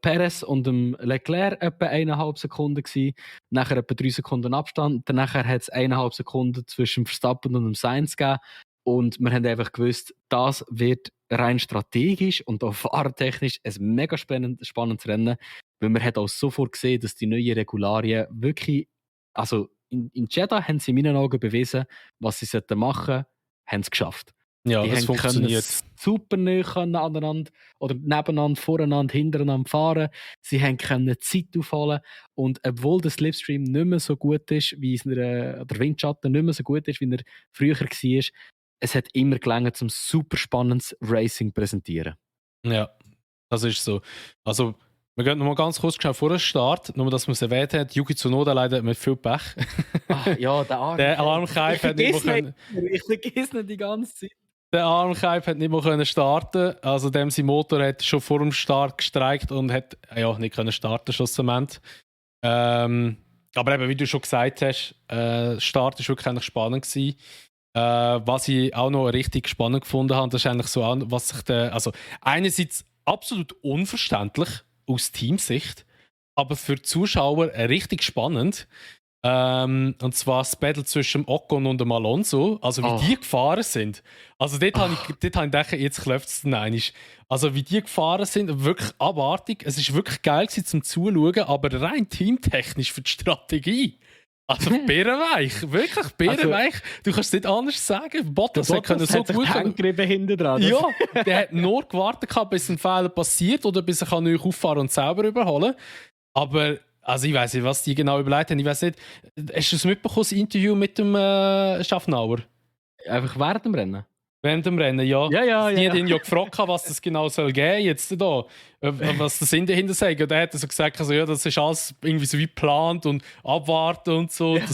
Perez und dem Leclerc etwa 1,5 Sekunden gewesen. Nachher etwa 3 Sekunden Abstand. Danach hat es 1,5 Sekunden zwischen Verstappen und dem Sainz gegeben. Und wir haben einfach gewusst, das wird rein strategisch und auch fahrtechnisch ein mega spannendes Rennen. Weil man hat auch sofort gesehen, dass die neuen Regularien wirklich, also in Jeddah haben sie in meinen Augen bewiesen, was sie machen sollten, haben sie geschafft. Ja, die das funktioniert. Super nah aneinander oder nebeneinander, voreinander, hintereinander fahren. Sie können Zeit aufholen. Und obwohl der Slipstream nicht mehr so gut ist, wie der Windschatten nicht mehr so gut ist, wie er früher war, es hat immer gelangt, zum super spannendes Racing zu präsentieren. Ja, das ist so. Also, wir gehen nochmal ganz kurz vor dem Start, nur dass man es erwähnt hat, Yuki Tsunoda leider mit viel Pech. Ach, ja, der Armkeif hat nicht mehr können. Ich vergesse nicht die ganze Zeit. Der Armkeif hat nicht mehr starten. Also dem sein Motor hat schon vor dem Start gestreikt und hat nicht können starten schlussendlich. Aber eben, wie du schon gesagt hast, der Start war wirklich spannend gewesen. Was ich auch noch richtig spannend gefunden habe, das ist eigentlich so, was sich also einerseits absolut unverständlich aus Teamsicht, aber für die Zuschauer richtig spannend. Und zwar das Battle zwischen Ocon und dem Alonso, also wie die gefahren sind. Also dort habe ich gedacht, jetzt klopft es dann einmal. Also wie die gefahren sind, wirklich abartig. Es war wirklich geil zum Zuschauen, aber rein teamtechnisch für die Strategie. Also bärenweich, wirklich bärenweich. Also, du kannst es nicht anders sagen. Bottas hat so gut hinten dran. Ja, der hat nur gewartet, bis ein Fehler passiert oder bis er neu auffahren und selber überholen. Aber also ich weiß nicht, was die genau überlegt haben. Ich weiß nicht, hast du es mitbekommen, das Interview mit dem Schaffnauer? Einfach während dem Rennen? Während dem Rennen, ja. Die hat ihn ja gefragt, was das genau soll geben jetzt da. Was der Sinn dahinter sagt. Und er hat so gesagt, also, ja, das ist alles irgendwie so wie geplant und abwarten und so. Ja.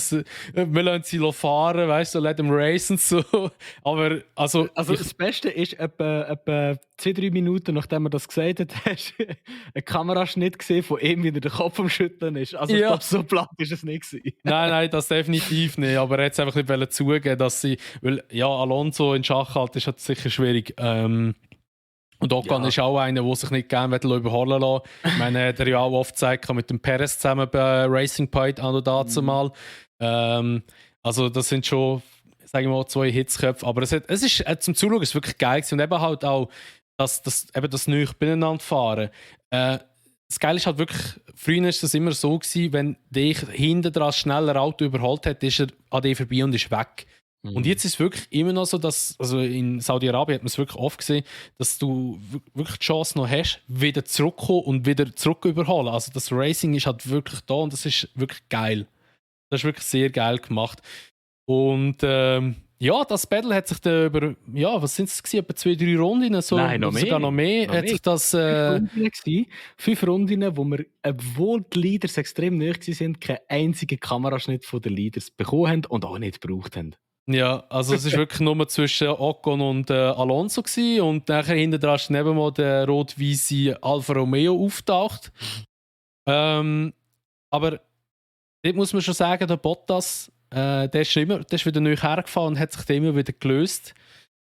Wir lassen sie fahren, weißt du, let them race und so. Aber also das Beste ist, etwa 2-3 Minuten nachdem er das gesagt hat, hast du einen Kameraschnitt gesehen von ihm, wie er den Kopf am Schütteln ist. Also ich glaube, so platt ist es nicht gewesen. Nein, das definitiv nicht. Aber er hat es einfach nicht zugeben, dass sie, weil ja, Alonso in Schachhalt ist halt sicher schwierig. Und Ocon ist auch einer, der sich nicht gerne überholen lassen will. Ich meine, der ja auch oft gezeigt mit dem Perez zusammen bei Racing Point an und dazu mal. Also das sind schon, sagen wir mal, 2 Hitzköpfe. Aber es ist zum Zuschauen ist wirklich geil gewesen. Und eben halt auch das nicht beieinander fahren. Das Geile ist halt wirklich, früher war das immer so gewesen, wenn dich hinten dran schneller Auto überholt hat, ist er an dir vorbei und ist weg. Und jetzt ist es wirklich immer noch so, dass, also in Saudi-Arabien hat man es wirklich oft gesehen, dass du wirklich die Chance noch hast, wieder zurückzukommen und wieder zurück überholen. Also das Racing ist halt wirklich da und das ist wirklich geil. Das ist wirklich sehr geil gemacht. Und ja, das Battle hat sich dann über, ja, was sind es gewesen, etwa 2-3 Runden, so, Nein, noch mehr. sogar noch mehr, hat sich das... 5 Runden, wo wir, obwohl die Leaders extrem nahe waren, keinen einzigen Kameraschnitt von den Leaders bekommen haben und auch nicht gebraucht haben. Ja, also es war wirklich nur zwischen Ocon und Alonso gewesen, und nachher hinten dran ist neben mal der rot-weiße Alfa Romeo auftaucht. Aber dort muss man schon sagen, der Bottas, der ist wieder neu hergefahren und hat sich dann immer wieder gelöst.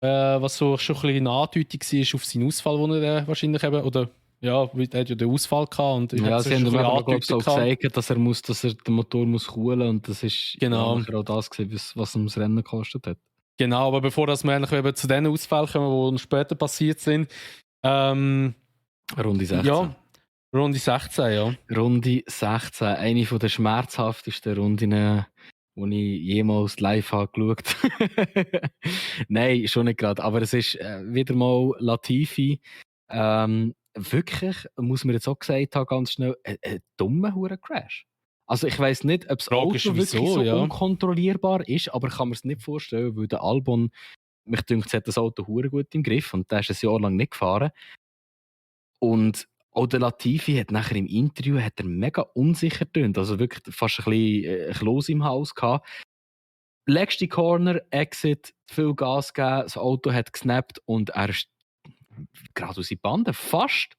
Was so schon ein bisschen eine Andeutung war auf seinen Ausfall, den er wahrscheinlich eben, oder ja, er hat ja den Ausfall gehabt. Und ja, sie haben ihm auch gesagt, dass er den Motor muss coolen, und das ist genau auch das gewesen, was ihm das Rennen gekostet hat. Genau, aber bevor wir eben zu diesen Ausfällen kommen, die später passiert sind. Runde 16. Ja, Runde 16, ja. Runde 16, eine der schmerzhaftesten Runden, die ich jemals live habe geschaut. Nein, schon nicht gerade. Aber es ist wieder mal Latifi. Wirklich, muss man jetzt auch gesagt haben, ganz schnell, ein dummer Crash. Also ich weiss nicht, ob das Auto wirklich so unkontrollierbar ist, aber ich kann mir es nicht vorstellen, weil der Albon, mich denkt, es hat das Auto hure gut im Griff und der ist ein Jahr lang nicht gefahren. Und auch der Latifi hat nachher im Interview mega unsicher getönt, also wirklich fast ein bisschen Kloß im Haus gehabt. Letzte Corner, Exit, viel Gas gegeben, das Auto hat gesnappt und er ist gerade aus den Banden,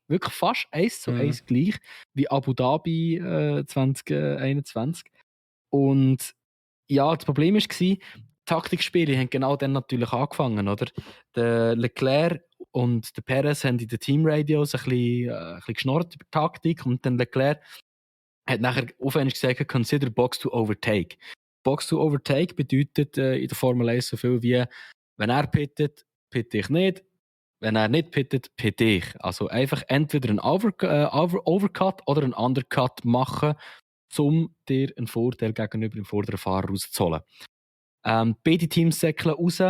wirklich fast 1:1 gleich wie Abu Dhabi 2021. Und ja, das Problem war, Taktikspiele haben genau dann natürlich angefangen, oder? Der Leclerc und der Perez haben in den Teamradios ein bisschen geschnurrt über Taktik, und dann Leclerc hat nachher aufwendig gesagt, consider box to overtake. Box to overtake bedeutet in der Formel 1 so viel wie, wenn er pittet, pitte ich nicht, wenn er nicht pittet, pitte ich. Also einfach entweder einen Overcut oder einen Undercut machen, um dir einen Vorteil gegenüber dem vorderen Fahrer rauszuholen. Beide Teams säckeln raus.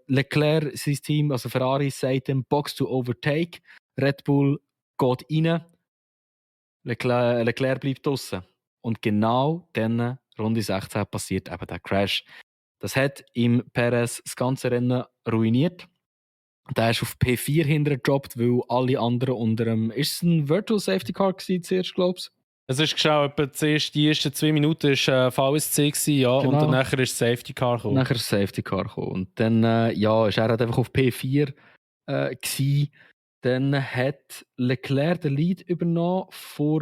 Leclerc, sein Team, also Ferrari, sagt ihm Box to overtake. Red Bull geht rein. Leclerc bleibt draussen. Und genau dann, Runde 16, passiert eben der Crash. Das hat ihm Perez das ganze Rennen ruiniert. Der ist auf P4 hintergedroppt, weil alle anderen unter dem... Ist es ein Virtual Safety Car gewesen zuerst, glaubst du? Es ist geschaut, die ersten 2 Minuten war VSC gewesen, ja, genau. Und dann nachher ist Safety Car gekommen. Nachher ist Safety Car gekommen. Und dann, ja, ist er halt einfach auf P4 gewesen. Dann hat Leclerc den Lead übernommen vor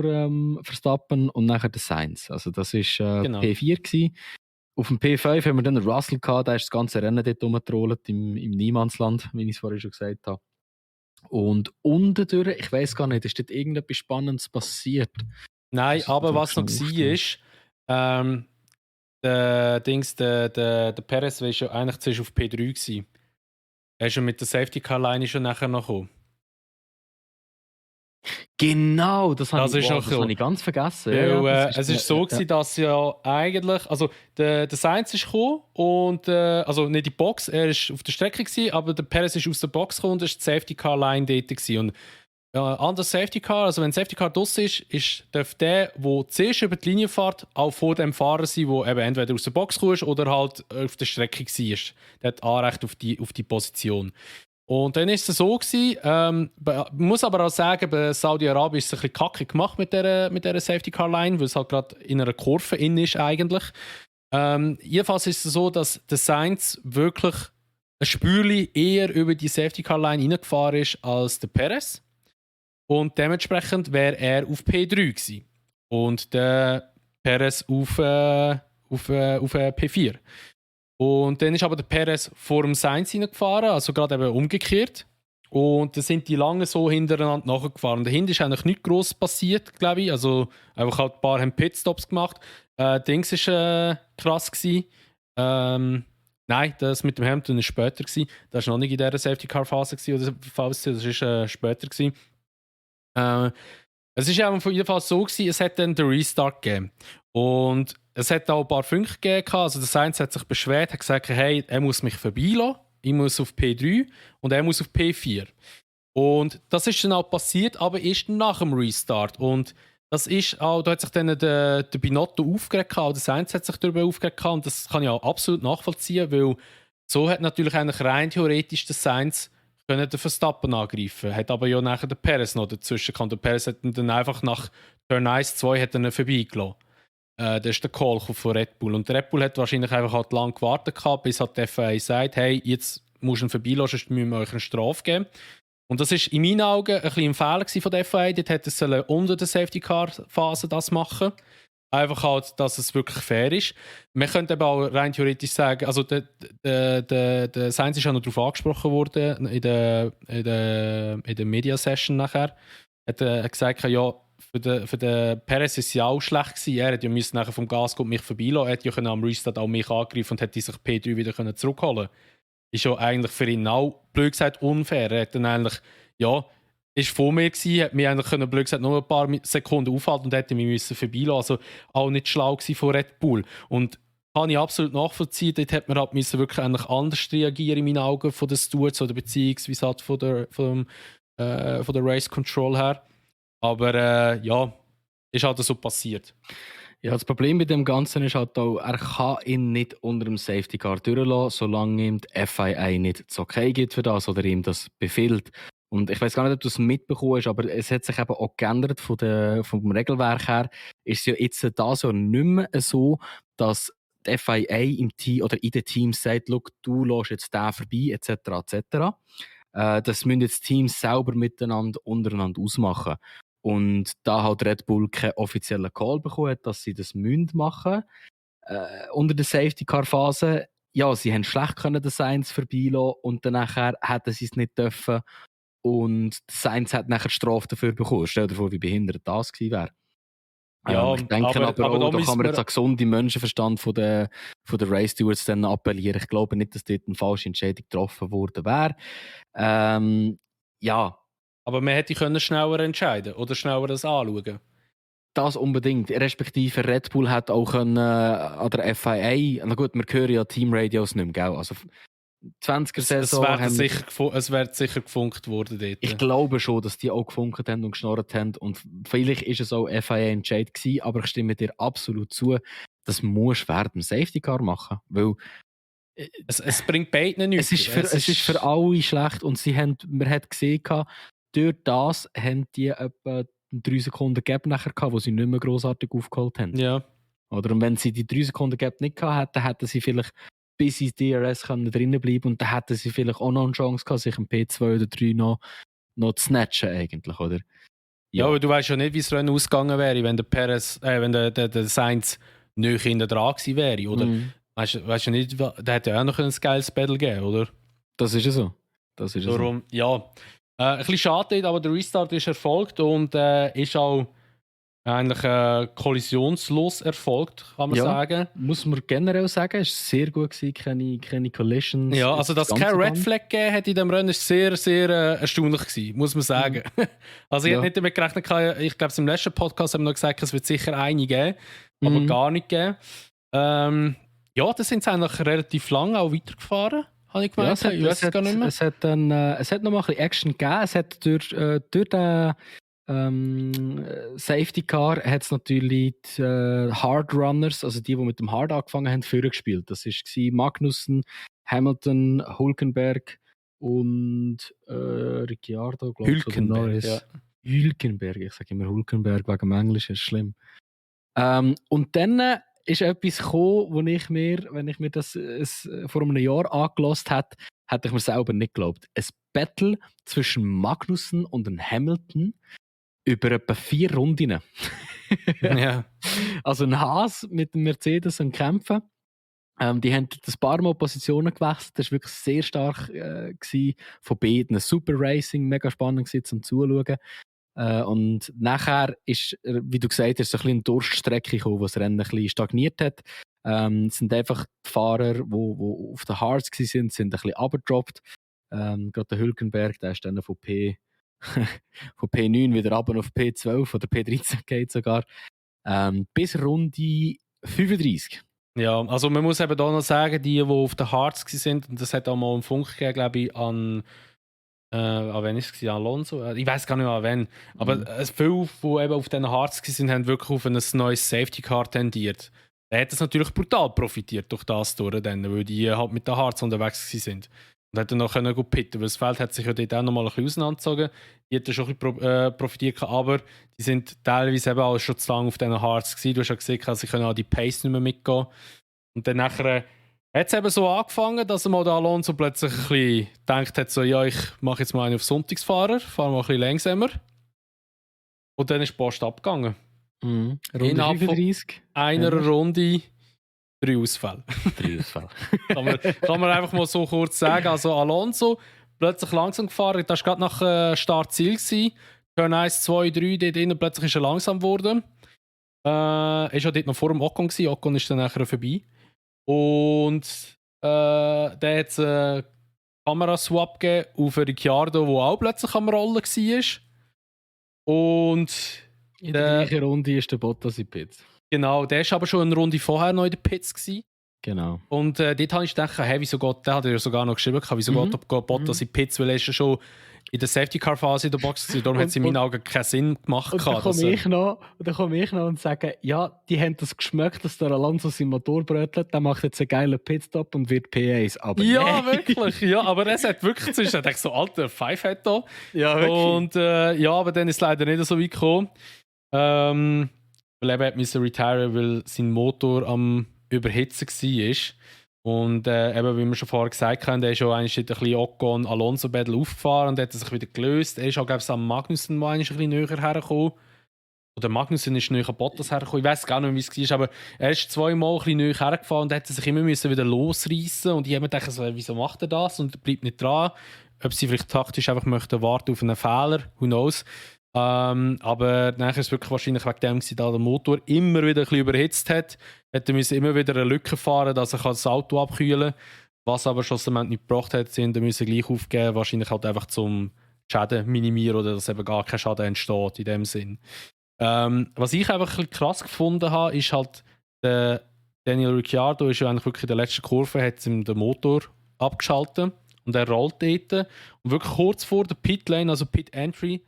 Verstappen und nachher der Sainz. Also das war genau. P4 gewesen. Auf dem P5 haben wir dann Russell gehabt, der ist das ganze Rennen dort rumgetrollt, im Niemandsland, wie ich es vorhin schon gesagt habe. Und unten durch, ich weiss gar nicht, ist dort irgendetwas Spannendes passiert? Nein, aber was noch war, ist, der Perez war schon eigentlich zuerst auf P3 gewesen. Er ist schon mit der Safety Car Line schon nachher noch gekommen. Genau, das habe ich ganz vergessen. Ja, es ist so gewesen, dass ja eigentlich, also der Sainz ist gekommen und also nicht die Box, er ist auf der Strecke gewesen, aber der Perez ist aus der Box gekommen und ist die Safety Car Line dort gewesen. Und an der Safety Car, also wenn Safety Car draussen ist, darf der zuerst über die Linie fährt, auch vor dem Fahrer sein, der eben entweder aus der Box kommt oder halt auf der Strecke war. Der hat Anrecht auf die Position. Und dann war es so gewesen, man muss aber auch sagen, bei Saudi-Arabien ist es ein bisschen kacke gemacht mit dieser Safety Car Line, weil es halt gerade in einer Kurve in ist eigentlich. Jedenfalls ist es so, dass der Sainz wirklich ein Spürchen eher über die Safety Car Line reingefahren ist als der Perez. Und dementsprechend wäre er auf P3 gewesen. Und der Perez auf P4. Und dann ist aber der Perez vor dem Sainz hineingefahren, also gerade eben umgekehrt. Und dann sind die lange so hintereinander nachgefahren. Dahinter ist eigentlich nichts gross passiert, glaube ich. Also einfach halt ein paar haben Pitstops gemacht. Dings war krass gewesen. Nein, das mit dem Hamilton war später. Das war noch nicht in dieser Safety-Car-Phase oder Phase, das war später. Es war auf jeden Fall so, es hat dann den Restart gegeben. Und es hat auch ein paar Funke gegeben. Also der Sainz hat sich beschwert, hat gesagt, hey, er muss mich vorbeilassen. Ich muss auf P3 und er muss auf P4. Und das ist dann auch passiert, aber erst nach dem Restart. Und das ist auch, da hat sich dann der Binotto aufgeregt, auch der Sainz hat sich darüber aufgeregt und das kann ich auch absolut nachvollziehen, weil so hat natürlich eigentlich rein theoretisch der Sainz können den Verstappen angreifen, hat aber ja nachher der Perez noch dazwischen gekommen. Der Perez hat ihn dann einfach nach Turn 1, 2 hat ihn vorbeigelassen. Das ist der Call von Red Bull. Und der Red Bull hat wahrscheinlich einfach halt lang gewartet gehabt, bis halt die FIA sagt, hey, jetzt musst du ihn vorbeilassen, sonst müssen wir euch eine Strafe geben. Und das war in meinen Augen ein bisschen ein Fehler von der FIA. Dort hätte es unter der Safety-Car-Phase das machen. Einfach halt, dass es wirklich fair ist. Man könnte aber auch rein theoretisch sagen, also der Sainz ist auch noch darauf angesprochen worden in der Media-Session nachher. Hat gesagt, ja, für den Perez ist es ja auch schlecht gewesen. Er hätte ja nachher vom Gas mich vorbeilassen. Er hätte ja am Restart auch mich angegriffen und hätte sich P3 wieder zurückholen können. Ist ja eigentlich für ihn auch, blöd gesagt, unfair. Er hat dann eigentlich, ja, ist vor mir gewesen, hat mich eigentlich können, blöd gesagt, nur ein paar Sekunden aufhalten und hätte mich müssen vorbeilassen. Also auch nicht schlau gewesen von Red Bull. Und kann ich absolut nachvollziehen, dort hätte man halt müssen wirklich eigentlich anders reagieren in meinen Augen von den Stewards oder beziehungsweise halt von der Race Control her. Aber ja, ist halt so passiert. Ja, das Problem mit dem Ganzen ist halt auch, er kann ihn nicht unter dem Safety Car durchlassen, solange ihm die FIA nicht das Okay gibt für das oder ihm das befiehlt. Und ich weiß gar nicht, ob du es mitbekommen hast, aber es hat sich eben auch geändert vom Regelwerk her. Ist es ja jetzt das ja nicht mehr so, dass die FIA im Team oder in den Teams sagt, du lässt jetzt den vorbei, etc. etc. Das müssen jetzt Teams selber untereinander ausmachen. Und da hat Red Bull keinen offiziellen Call bekommen, dass sie das machen müssen, unter der Safety-Car-Phase. Ja, sie haben schlecht den Sainz vorbeilassen und dann nachher hätten sie es nicht dürfen. Und der Sainz hat nachher die Strafe dafür bekommen. Stell dir vor, wie behindert das gewesen wäre. Ja, ich denke aber auch, da kann man jetzt einen gesunden Menschenverstand von der Race Stewards dann appellieren. Ich glaube nicht, dass dort eine falsche Entscheidung getroffen worden wäre. Ja. Aber man hätte schneller entscheiden oder schneller das anschauen. Das unbedingt. Respektive Red Bull hat auch an der FIA, na gut, wir hören ja Teamradios nicht mehr, gell? Also 20er-Saison. Es wird sicher gefunkt worden dort. Ich glaube schon, dass die auch gefunkt haben und geschnorrt haben. Und vielleicht ist es auch FIA-Entscheid gewesen, aber ich stimme dir absolut zu, das musst du während dem Safety Car machen. Weil es bringt beiden nichts. Es ist für alle schlecht und man hat gesehen, durch das haben die etwa 3 Sekunden Gap nachher gehabt, wo sie nicht mehr grossartig aufgeholt haben. Ja. Oder und wenn sie die 3 Sekunden Gap nicht gehabt hätten, hätten sie vielleicht bis ins DRS drinnen bleiben und dann hätten sie vielleicht auch noch eine Chance gehabt, sich im P2 oder 3 noch zu snatchen eigentlich, oder? Ja, aber du weißt ja nicht, wie es Rennen ausgegangen wäre, wenn der Perez, wenn der Sainz nicht hinten dran gewesen wäre, oder? Weißt du nicht, der hätte ja auch noch ein geiles Battle gegeben, oder? Das ist ja so. Darum, ja. Ein bisschen schade, aber der Restart ist erfolgt und ist auch eigentlich kollisionslos erfolgt, kann man sagen. Muss man generell sagen, es war sehr gut gewesen, keine Collisions. Ja, also dass es kein Red Flag gegeben hat in diesem Rennen, ist sehr, sehr erstaunlich gewesen, muss man sagen. Also ich hätte nicht damit gerechnet, ich glaube, im letzten Podcast haben wir noch gesagt, es wird sicher eine geben, aber gar nicht geben. Ja, da sind sie eigentlich relativ lang auch weitergefahren, habe ich gemeint. Es hat noch mal ein bisschen Action gegeben. Es hat durch den Safety Car hat es natürlich die Hard Runners, also die mit dem Hard angefangen haben, vorgespielt. Das war Magnussen, Hamilton, Hülkenberg und Ricciardo, glaube ich. Hülkenberg, ja. Hülkenberg, ich sage immer Hülkenberg wegen dem Englischen, ist schlimm. Und dann ist etwas gekommen, wo ich mir, wenn ich mir das vor einem Jahr angelassen hätte, hätte ich mir selber nicht geglaubt. Ein Battle zwischen Magnussen und Hamilton über etwa 4 Runden. Ja. Also ein Haas mit dem Mercedes am Kämpfen. Die haben ein paar Mal Positionen gewechselt. Das war wirklich sehr stark von beiden. Super Racing, mega spannend zum Zuschauen. Und nachher ist, wie du gesagt hast, so ein bisschen eine Durststrecke gekommen, wo das Rennen ein bisschen stagniert hat. Es sind einfach die Fahrer, die auf den Hards waren, sind ein bisschen runtergedroppt. Gerade der Hülkenberg, der ist dann von von P9 wieder runter auf P12 oder P13 geht sogar. Bis Runde 35. Ja, also man muss eben da noch sagen, die auf den Hards sind, und das hat auch mal einen Funk gegeben, glaube ich, an wen ist es? Alonso? Ich weiß gar nicht mehr an wen. Aber viele, die eben auf den Hards sind, haben wirklich auf ein neues Safety Car tendiert. Er hat das natürlich brutal profitiert durch das durch, weil die halt mit den Hards unterwegs sind. Und hat dann noch gut pitten, weil das Feld hat sich ja dort auch noch mal ein bisschen auseinandergezogen. Die hätten schon ein bisschen profitiert, aber die sind teilweise eben auch schon zu lange auf diesen Hards gewesen. Du hast ja gesehen, sie können auch die Pace nicht mehr mitgehen. Und dann nachher hat es eben so angefangen, dass der Alonso plötzlich ein bisschen gedacht hat, so, ja, ich mache jetzt mal einen auf Sonntagsfahrer, fahre mal ein bisschen langsamer. Und dann ist die Post abgegangen. Runde Innerhalb 35. Von einer Runde 3 Ausfälle. 3 Ausfälle. kann man einfach mal so kurz sagen. Also Alonso plötzlich langsam gefahren, das war gerade nach Startziel. Turn 1, 2, 3, dort innen, plötzlich ist er langsam geworden. Er war ja dort noch vor dem Ocon. Ocon ist dann nachher vorbei. Und dann hat es einen Kameraswap gegeben auf Ricciardo, der auch plötzlich am Rollen war. Und in der gleichen Runde ist der Bottas in Pits. Genau, der war aber schon eine Runde vorher noch in den Pits gewesen. Genau. Und dort habe ich gedacht, hey, wieso geht, der hat ja sogar noch geschrieben, wieso geht Bottas in Pits, weil er ist ja schon in der Safety-Car-Phase in der Box gewesen. Darum hat es in meinen Augen keinen Sinn gemacht. Und dann komme ich noch und sage, ja, die haben das geschmeckt, dass der Alonso seinen Motor brötelt, der macht jetzt einen geilen Pitstop und wird P1. Aber ja, nee. wirklich. Ja, aber es hat wirklich so, ich dachte so, alter, 5 hat da. Ja, wirklich. Und ja, aber dann ist es leider nicht so weit gekommen. Weil er musste retiren, weil sein Motor am Überhitzen war. Und eben, wie wir schon vorher gesagt haben, der ist schon ein bisschen Ocon-Alonso-Battle aufgefahren und hat sich wieder gelöst. Er ist auch, glaube ich, am Magnussen mal ein bisschen näher hergekommen. Oder Magnussen ist näher an Bottas hergekommen. Ich weiß gar nicht, wie es war, aber er ist 2-mal ein bisschen näher hergefahren und hat sich immer wieder losreißen. Und ich habe mir gedacht, so, wieso macht er das? Und er bleibt nicht dran. Ob sie vielleicht taktisch einfach möchten warten auf einen Fehler, who knows. Aber nachher ist es wirklich wahrscheinlich wegen dem, dass der Motor immer wieder ein bisschen überhitzt hat. Er musste immer wieder eine Lücke fahren, dass er das Auto abkühlen kann. Was aber schlussendlich nicht gebracht hat, sie müssen gleich aufgeben, wahrscheinlich halt einfach zum Schaden minimieren oder dass eben gar kein Schaden entsteht in dem Sinn. Was ich einfach ein bisschen krass gefunden habe, ist halt, der Daniel Ricciardo ist ja eigentlich wirklich in der letzten Kurve, hat ihm den Motor abgeschaltet und er rollt dort. Und wirklich kurz vor der Pitlane, also Pit Entry,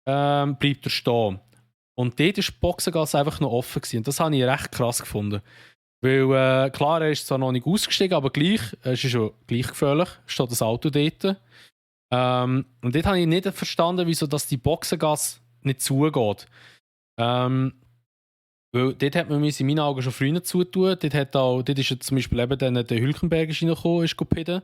bleibt er stehen. Und dort war die Boxengasse einfach noch offen gewesen. Und das habe ich recht krass gefunden. Weil, klar, er ist zwar noch nicht ausgestiegen, aber gleich, es ist schon gleich gefährlich, steht das Auto dort. Und dort habe ich nicht verstanden, wieso dass die Boxengasse nicht zugeht. Weil dort hat man in meinen Augen schon früher zutun. Dort ist ja zum Beispiel eben dann der Hülkenberg reingekommen, ist gepidden.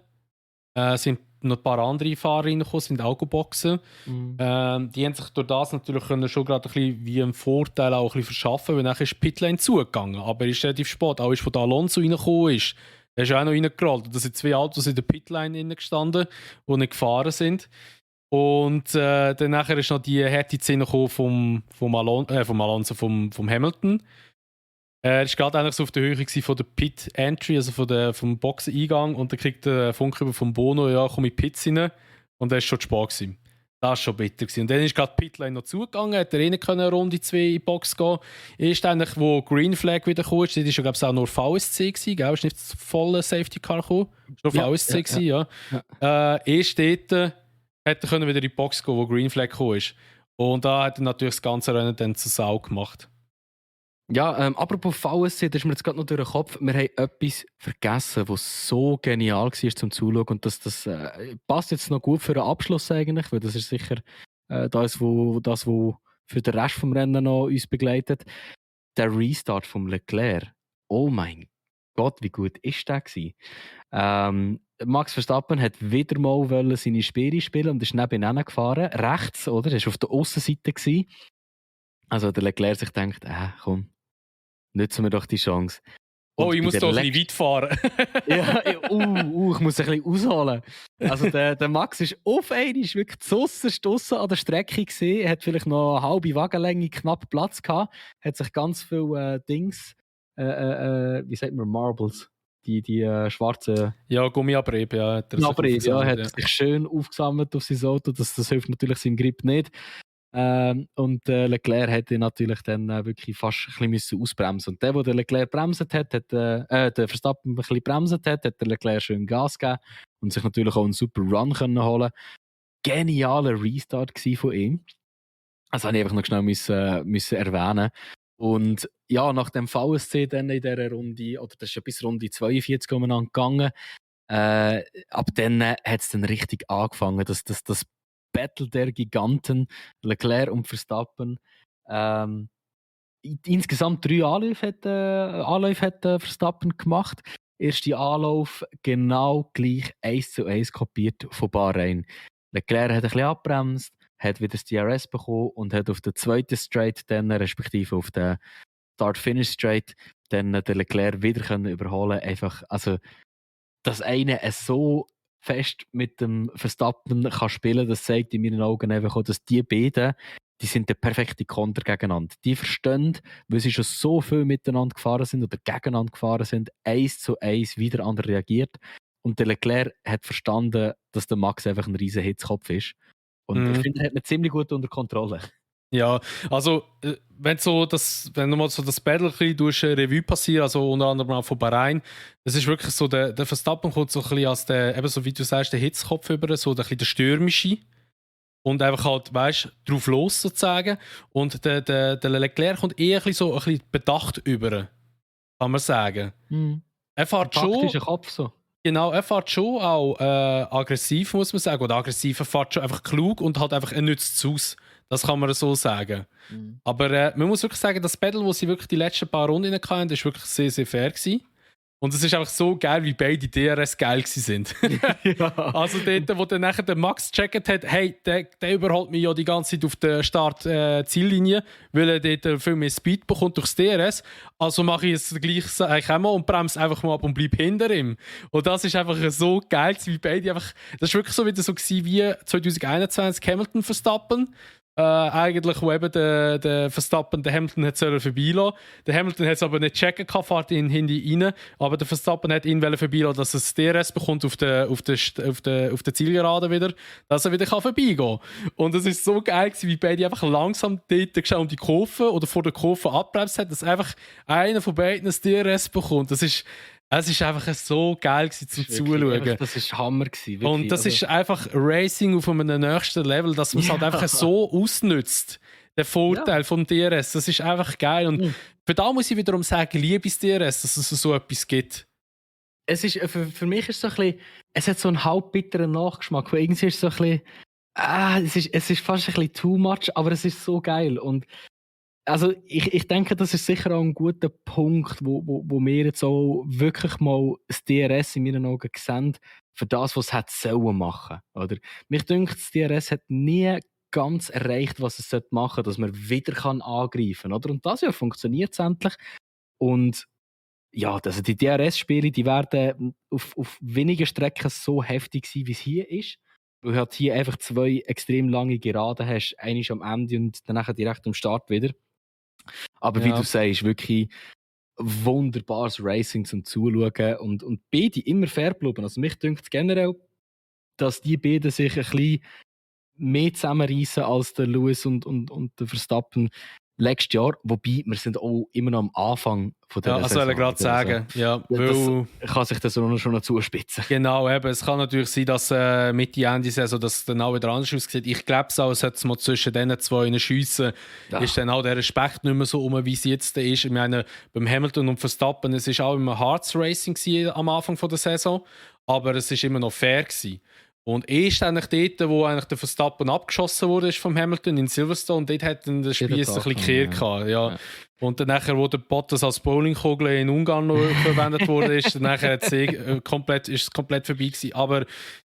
Sind noch ein paar andere Fahrer reingekommen, sind auch boxen. Die haben sich durch das natürlich schon gerade ein bisschen wie einen Vorteil auch ein bisschen verschaffen, weil nachher ist die Pitlane zugegangen. Aber er ist relativ spät. Auch ist von der Alonso reingekommen ist. Er ist auch noch reingerollt. Da sind 2 Autos in der Pitlane gestanden, die nicht gefahren sind. Und dann nachher ist noch die harte Szene vom Hamilton. Er war gerade eigentlich so auf der Höhe von der Pit-Entry, also vom Boxeneingang, und dann kriegt er Funk über vom Bono, ja, komm in die Pits rein, und er war schon zu spät gewesen. Das war schon bitter gewesen. Und dann ist gerade die Pitlane noch zugegangen, hat er rein können, eine Runde 2 in die Box gehen. Erst eigentlich, wo Green Flag wieder kam, das war ja, glaube ich, auch nur VSC gewesen, gell? Ist nicht das volle Safety Car gekommen? Das war nur VSC gewesen, ja. Erst dort hat er wieder in die Box gehen, wo Green Flag gekommen ist. Und da hat er natürlich das ganze Rennen dann zur Sau gemacht. Ja, apropos VSC, das ist mir jetzt gerade noch durch den Kopf. Wir haben etwas vergessen, was so genial war zum Zuschauen. Und das passt jetzt noch gut für den Abschluss eigentlich, weil das ist sicher das, was für den Rest des Rennen noch uns begleitet. Der Restart vom Leclerc. Oh mein Gott, wie gut ist der gewesen? Max Verstappen hat wieder mal seine Speere spielen und ist nebeneinander gefahren. Rechts, oder? Er war auf der Aussenseite gewesen. Also der Leclerc sich denkt, komm, nutzen wir doch die Chance. Und ich muss doch ein bisschen weit fahren. Ja, ich muss ein bisschen ausholen. Also der Max ist auf einmal wirklich zuerst an der Strecke gesehen, hat vielleicht noch eine halbe Wagenlänge knapp Platz gehabt, hat sich ganz viele Dings wie sagt man, Marbles, die schwarzen Ja, Gummiabrieb, ja. Abrieb, hat sich schön aufgesammelt auf sein Auto, das hilft natürlich seinem Grip nicht. Und Leclerc hätte natürlich dann wirklich fast ein bisschen ausbremsen. Und der Leclerc bremset hat, der Verstappen ein bisschen bremset hat der Leclerc schön Gas gegeben und sich natürlich auch einen super Run können holen. Genialer Restart von ihm. Das habe ich einfach noch schnell müssen erwähnen. Und ja, nach dem VSC dann in dieser Runde, oder das ist ja bis Runde 42 umeinander gegangen, ab dann hat es dann richtig angefangen, dass das Battle der Giganten, Leclerc und Verstappen, insgesamt 3 Anläufe hat Verstappen gemacht. Erster Anlauf genau gleich 1:1 kopiert von Bahrain. Leclerc hat ein bisschen abbremst, hat wieder das DRS bekommen und hat auf der zweiten Straight dann, respektive auf der Start-Finish-Straight, dann den Leclerc wieder können überholen. Einfach, also, dass einer so fest mit dem Verstappen kann spielen, das zeigt in meinen Augen einfach auch, dass die beiden, die sind der perfekte Konter gegeneinander. Die verstehen, weil sie schon so viel miteinander gefahren sind oder gegeneinander gefahren sind, 1:1 wie der andere reagiert. Und der Leclerc hat verstanden, dass der Max einfach ein riesen Hitzkopf ist. Und ich finde, er hat ihn ziemlich gut unter Kontrolle. Ja, also wenn du mal so das Battle ein bisschen Revue passiert, also unter anderem auch von Bahrain, das ist wirklich so, der Verstappen kommt so ein bisschen als der, eben so wie du sagst, der Hitzkopf über, so ein bisschen der Stürmische und einfach halt, weißt, drauf los sozusagen. Und der Leclerc kommt eher ein bisschen bedacht über, kann man sagen. Er fährt schon... Taktischer Kopf so. Genau, er fährt schon auch aggressiv, muss man sagen. Oder aggressiv, er fährt schon einfach klug und halt einfach, er nützt es aus. Das kann man so sagen. Aber man muss wirklich sagen, das Battle, wo sie wirklich die letzten paar Runden hatten, ist wirklich sehr, sehr fair gewesen. Und es ist einfach so geil, wie beide DRS geil sind. Ja. Also dort, wo dann nachher der Max gecheckt hat, hey, der überholt mich ja die ganze Zeit auf der Start-Ziellinie, weil er dort viel mehr Speed bekommt durchs DRS. Also mache ich es gleich eigentlich auch mal und bremse einfach mal ab und bleibe hinter ihm. Und das ist einfach so geil, wie beide einfach... Das war wirklich so wieder so gewesen wie 2021 Hamilton Verstappen. Eigentlich, wo eben der Verstappen den Hamilton hat vorbeilassen. Der Hamilton hat es aber nicht checken können, fährt ihn hinten rein. Aber der Verstappen hat ihn vorbeilassen, dass er das DRS bekommt auf der Zielgerade wieder, dass er wieder vorbeigehen kann. Und es ist so geil, wie beide einfach langsam dort um die Kurve oder vor der Kurve abbremst hat, dass einfach einer von beiden das DRS bekommt. Es ist einfach so geil zum Zuschauen. Das war Hammer. Wirklich. Und das ist einfach Racing auf einem nächsten Level, dass man es halt einfach so ausnutzt. Der Vorteil vom DRS. Das ist einfach geil. Und für da muss ich wiederum sagen, liebe das DRS, dass es so etwas gibt. Es ist, für mich ist es so ein bisschen, es hat so einen halbbitteren Nachgeschmack. Weil irgendwie ist es so ein bisschen, es ist fast ein bisschen too much, aber es ist so geil. Und also ich denke, das ist sicher auch ein guter Punkt, wo wir jetzt auch wirklich mal das DRS in meinen Augen sehen, für das, was es hat sollen machen. Oder? Mich dünkt, das DRS hat nie ganz erreicht, was es machen sollte, dass man wieder angreifen kann. Oder? Und das ja funktioniert es endlich. Und ja, also die DRS-Spiele, die werden auf wenigen Strecken so heftig sein, wie es hier ist. Weil du halt hier einfach 2 extrem lange Geraden hast, eine am Ende und danach direkt am Start wieder. Aber wie du sagst, wirklich wunderbares Racing zum Zuschauen und beide immer fair bleiben. Also mich dünkt generell, dass die beiden sich ein bisschen mehr zusammenreißen als der Lewis und der Verstappen letztes Jahr. Wobei, wir sind auch immer noch am Anfang von der Saison. Ja, soll ich gerade sagen. Ja, weil kann sich das schon noch zuspitzen. Genau, eben. Es kann natürlich sein, dass Mitte, Ende Saison das dann auch wieder anders aussieht. Ich glaube es auch, es hat mal zwischen diesen zwei Schiessen ist dann auch der Respekt nicht mehr so wie es jetzt ist. Ich meine, beim Hamilton und Verstappen, es war auch immer Hearts Racing am Anfang der Saison, aber es war immer noch fair gewesen. Und erst eigentlich dort, wo eigentlich der Verstappen abgeschossen wurde vom Hamilton in Silverstone, dort hat dann der Spieß ein bisschen gekehrt gehabt. Ja. Und dann nachher, wo der Bottas als Bowlingkugel in Ungarn noch verwendet wurde, ist dann nachher ist es komplett vorbei gewesen. Aber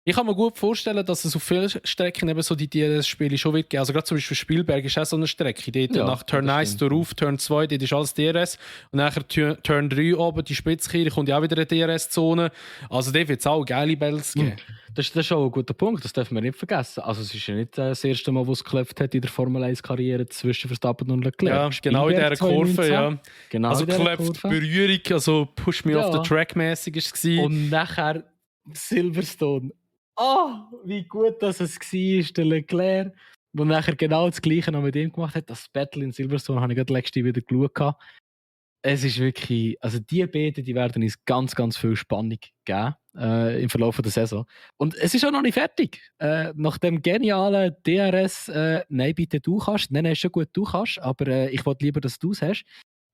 ich kann mir gut vorstellen, dass es auf vielen Strecken eben so die DRS-Spiele schon wird geben. Also gerade zum Beispiel Spielberg ist auch so eine Strecke. Dort nach Turn 1 durch Turn 2, dort ist alles DRS. Und nachher Turn 3 oben, die Spitzkirche, kommt ja auch wieder eine DRS-Zone. Also dort wird es auch geile Battles geben. Das ist auch ein guter Punkt, das dürfen wir nicht vergessen. Also es ist ja nicht das erste Mal, wo es geklopft hat in der Formel 1-Karriere zwischen Verstappen und Leclerc. Ja, genau in dieser Kurve Kurve, 2019. ja. Genau Also in dieser klopft Kurve. Berührung, also Push Me Off the Ja. Track mäßig ist es gewesen. Und nachher Silverstone. Wie gut das es war, der Leclerc, der nachher genau das Gleiche noch mit ihm gemacht hat. Das Battle in Silverstone habe ich gerade letzte wieder geschaut. Es ist wirklich, also die beiden, die werden uns ganz, ganz viel Spannung geben im Verlauf der Saison. Und es ist auch noch nicht fertig. Nach dem genialen DRS, nein, bitte du kannst, nein, ist schon gut, du kannst, aber ich wollte lieber, dass du es hast,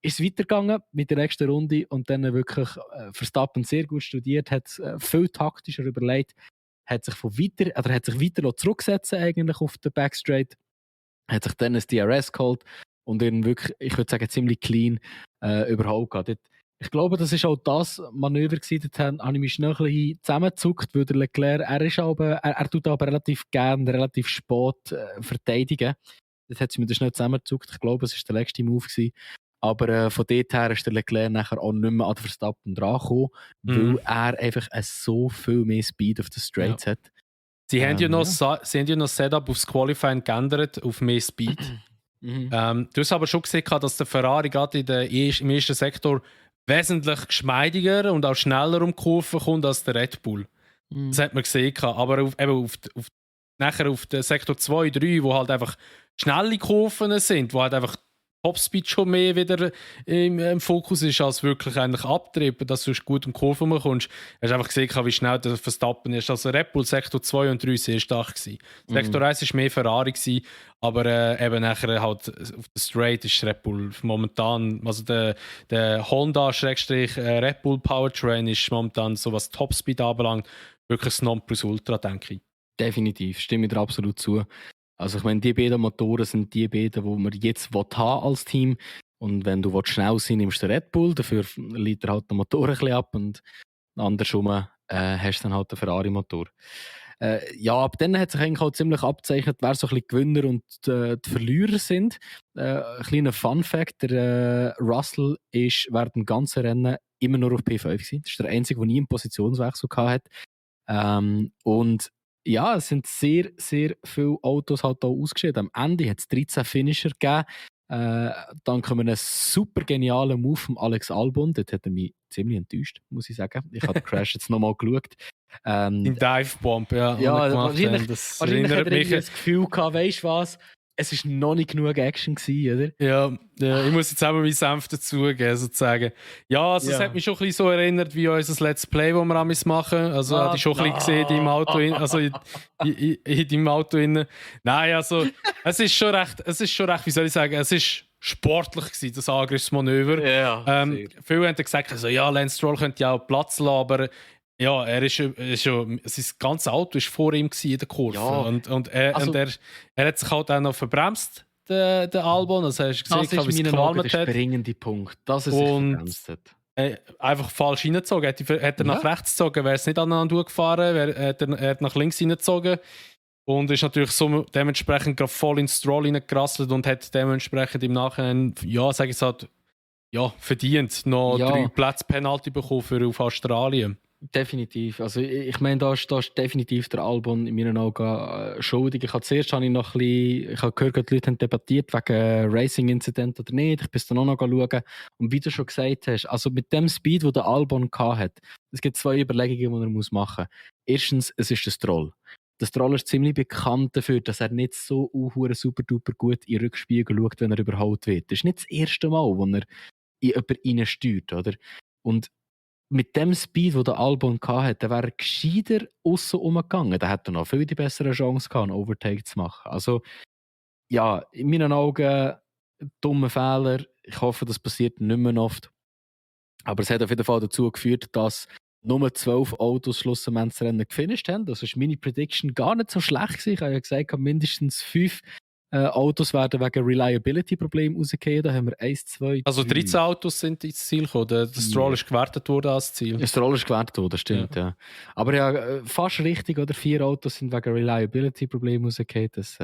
ist es weitergegangen mit der nächsten Runde und dann wirklich Verstappen sehr gut studiert, hat viel taktischer überlegt, hat sich weiter zurückgesetzt eigentlich auf den Backstraight, hat sich dann ein DRS geholt und ihn wirklich, ich würde sagen, ziemlich clean überholt gehabt. Ich glaube, das war auch das Manöver gewesen, dort habe ich mich schnell ein bisschen zusammengezuckt, weil der Leclerc, er tut aber relativ gern, relativ spät verteidigen. Das hat sie mir schnell zusammengezuckt. Ich glaube, es war der letzte Move gewesen. Aber von dort her ist der Leclerc nachher auch nicht mehr an den Verstappen drangekommen, weil er einfach so viel mehr Speed auf den Straights hat. Sie haben ja noch das Setup aufs Qualifying geändert, auf mehr Speed. Du hast aber schon gesehen, dass der Ferrari gerade im ersten Sektor wesentlich geschmeidiger und auch schneller um die Kurve kommt als der Red Bull. Das hat man gesehen. Aber nachher auf den Sektor 2, 3, wo halt einfach schnelle Kurven sind, wo halt einfach Topspeed schon mehr wieder im Fokus ist, als wirklich eigentlich abtrieben, dass du gut um die Kurve kommst. Hast einfach gesehen, wie schnell der Verstappen ist. Also Red Bull Sektor 2 und 3 sehr stark gewesen. Sektor 1 war mehr Ferrari gewesen, aber eben nachher halt auf der Straight ist Red Bull momentan, also der Honda-Red Bull Powertrain ist momentan, so was Topspeed anbelangt, wirklich das Nonplusultra, denke ich. Definitiv, stimme ich dir absolut zu. Also ich meine, die beiden Motoren sind die beiden, die man jetzt haben als Team. Und wenn du schnell sein nimmst du den Red Bull, dafür liegt halt der Motor ein bisschen ab und andersrum hast du dann halt den Ferrari-Motor. Ab dann hat sich eigentlich auch ziemlich abgezeichnet, wer so ein bisschen Gewinner und die Verlierer sind. Ein kleiner Fun-Fact, der Russell ist während dem ganzen Rennen immer nur auf P5 gewesen. Das ist der einzige, der nie einen Positionswechsel hatte. Und ja, es sind sehr, sehr viele Autos halt auch ausgeschieden. Am Ende hat es 13 Finisher gegeben. Dann kommt ein super genialer Move von Alex Albon. Dort hat er mich ziemlich enttäuscht, muss ich sagen. Ich habe den Crash jetzt nochmal geschaut. In Dive-Bomb, ja. Wahrscheinlich hat er das Gefühl gehabt, weißt du was, es war noch nicht genug Action gewesen, oder? Ja, ich muss jetzt auch mal meinen Senf dazugeben, sozusagen. Ja, also es hat mich schon ein bisschen so erinnert, wie unser Let's Play, das wir amigs machen. Also hatte ich schon ein bisschen gesehen im Auto, in deinem Auto innen. Nein, also es ist schon recht, wie soll ich sagen, es ist sportlich gewesen, das Angriffsmanöver. Ja, viele haben gesagt, also, ja, Lance Stroll könnte ja auch Platz lassen, aber ja, sein ganzes Auto war vor ihm in der Kurve. Ja. Und er hat sich halt auch noch verbremst, der Albon. Also hast du gesehen, wie es gequalmt hat. Der springende Punkt, dass er sich verbremst hat. Einfach falsch reingezogen. Hätte er nach rechts gezogen, wäre es nicht aneinander durchgefahren. Er hat nach links reingezogen. Und ist natürlich so dementsprechend gerade voll ins Stroll reingerasselt und hat dementsprechend im Nachhinein, sage ich es halt, verdient noch 3 Plätze Penalty bekommen auf Australien. Definitiv. Also ich meine, da ist definitiv der Albon in meinen Augen schuldig. Zuerst habe ich noch ein bisschen, ich habe gehört, die Leute haben debattiert wegen Racing-Incident oder nicht. Ich bin dann auch noch schauen. Und wie du schon gesagt hast, also mit dem Speed, den der Albon hatte, es gibt 2 Überlegungen, die er machen muss. Erstens, es ist der Stroll. Der Stroll ist ziemlich bekannt dafür, dass er nicht so super-duper gut in den Rückspiegel schaut, wenn er überholt wird. Das ist nicht das erste Mal, wo er in jemanden reinsteuert, oder? Und mit dem Speed, den der Albon hatte, wäre er gescheiter aussen rumgegangen. Der hätte noch viel die bessere Chance gehabt, einen Overtake zu machen. Also, ja, in meinen Augen dumme Fehler. Ich hoffe, das passiert nicht mehr oft. Aber es hat auf jeden Fall dazu geführt, dass nur 12 Autos schlussendlich das Rennen gefinisht haben. Das ist meine Prediction gar nicht so schlecht gewesen. Ich habe ja gesagt, mindestens 5 Autos werden wegen Reliability-Problemen rausgehen. Da haben wir 1, 2, 3. Also 13 Autos sind ins Ziel gekommen. Der Stroll ist gewertet worden als Ziel. Der Stroll ist gewertet worden, stimmt, ja. Aber ja, fast richtig, oder? 4 Autos sind wegen Reliability-Problemen rausgehen. Das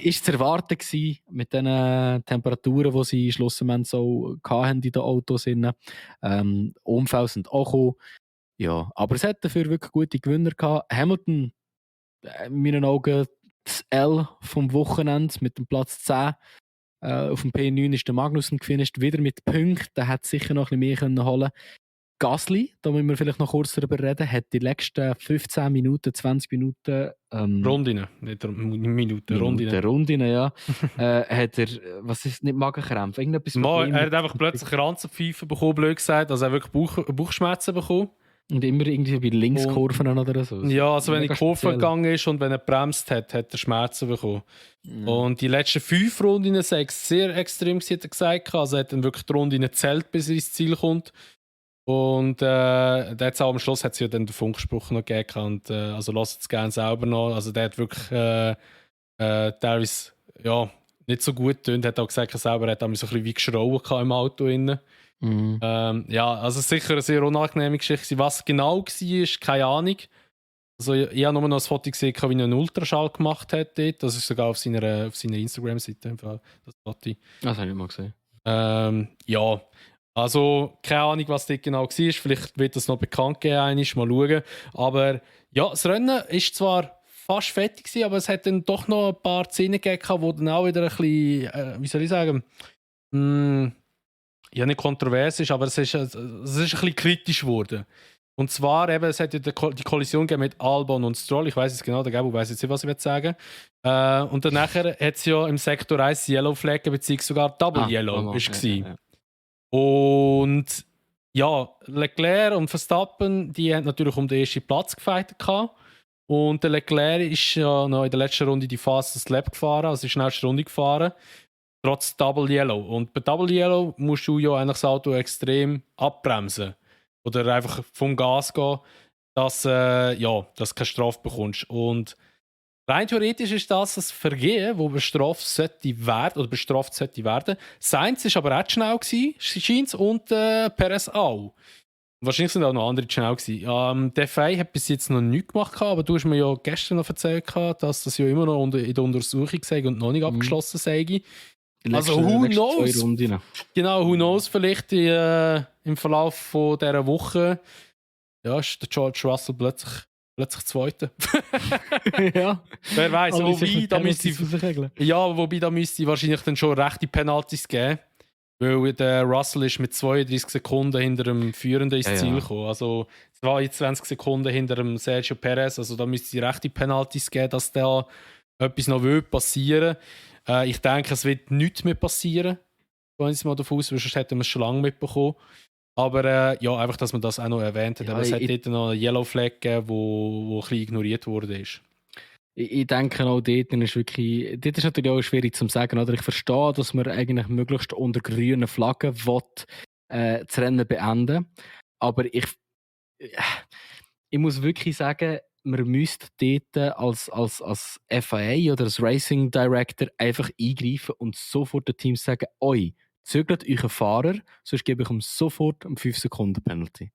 ist zu erwarten gewesen mit den Temperaturen, die sie schlussendlich so hatten in den Autos. Unfälle sind auch gekommen. Ja, aber es hat dafür wirklich gute Gewinner gehabt. Hamilton, in meinen Augen, das L vom Wochenende mit dem Platz 10. Auf dem P9 ist der Magnussen gefinisht, wieder mit Punkten. Der hätte sicher noch ein bisschen mehr holen können. Gasly, da müssen wir vielleicht noch kurz darüber reden, hat die letzten 15 Minuten, 20 Minuten Rundinnen, nicht Minuten, Rundinnen, ja. Hat er, was ist nicht Magenkrämpfe? Irgendetwas er hat einfach plötzlich Ranzenpfeifen bekommen, blöd gesagt, also er hat wirklich Bauchschmerzen bekommen. Und immer irgendwie bei Linkskurven oder so. Ja, also wenn er in die Kurve gegangen ist und wenn er bremst hat, hat er Schmerzen bekommen. Mhm. Und die letzten 5 Runden sei sehr extrem, hat er gesagt. Also er hat dann wirklich die Runde gezählt, bis er ins Ziel kommt. Und am Schluss hat es ja dann den Funkspruch noch gegeben. Und, also lasst es gerne selber noch. Also der hat wirklich teilweise nicht so gut getönt. Er hat auch gesagt, er selber hat so ein bisschen wie geschrauen im Auto innen. Mhm. Also sicher eine sehr unangenehme Geschichte. Was genau war, keine Ahnung. Also ich habe nur noch ein Foto gesehen, wie er einen Ultraschall gemacht hat dort. Das ist sogar auf seiner Instagram-Seite. Das Foto. Das habe ich mal gesehen. Also keine Ahnung, was dort genau war. Vielleicht wird das noch bekannt geben, mal schauen. Aber ja, das Rennen ist zwar fast fertig gewesen, aber es hat dann doch noch ein paar Szenen gegeben, die dann auch wieder ein bisschen, wie soll ich sagen, nicht kontrovers ist, aber es ist ein bisschen kritisch geworden. Und zwar eben, es hat ja die Kollision gegeben mit Albon und Stroll. Ich weiß jetzt genau, der Gabo weiß jetzt nicht, was ich sagen will. Und dann nachher hat es ja im Sektor 1 Yellow Flag beziehungsweise sogar Double Yellow war. Und ja, Leclerc und Verstappen, die haben natürlich um den ersten Platz gefightet. Und der Leclerc ist ja noch in der letzten Runde die Fastest Lap gefahren, also die schnellste Runde gefahren. Trotz Double Yellow. Und bei Double Yellow musst du ja eigentlich das Auto extrem abbremsen. Oder einfach vom Gas gehen, dass du keine Strafe bekommst. Und rein theoretisch ist das ein Vergehen, das bestraft sollte werden. Sainz war aber auch schnell gewesen, und Perez auch. Wahrscheinlich sind auch noch andere schnell gewesen. Der FI hat bis jetzt noch nichts gemacht, aber du hast mir ja gestern noch erzählt, dass das ja immer noch in der Untersuchung sei und noch nicht abgeschlossen sei. Also who knows? Genau, who knows, vielleicht im Verlauf von dieser Woche ist der George Russell plötzlich Zweiter. Ja. Wer weiß, wobei da müsste wahrscheinlich dann schon rechte Penalties geben, weil der Russell ist mit 32 Sekunden hinter dem Führenden ins Ziel gekommen. Also 22 Sekunden hinter dem Sergio Perez. Also da müsste es rechte Penalties geben, dass da etwas noch passieren will. Ich denke, es wird nichts mehr passieren. Gehen Sie mal davon aus, weil sonst hätten wir es schon lange mitbekommen. Aber einfach, dass man das auch noch erwähnt hat. Aber es hat dort noch eine Yellow Flag gegeben, wo ein bisschen ignoriert wurde. Ich denke auch, dort ist natürlich auch schwierig zu sagen. Oder? Ich verstehe, dass man eigentlich möglichst unter grünen Flaggen das Rennen beenden. Aber ich muss wirklich sagen, man müsste dort als FIA oder als Racing Director einfach eingreifen und sofort den Teams sagen, zögert euch einen Fahrer, sonst gebe ich ihm sofort eine 5-Sekunden-Penalty.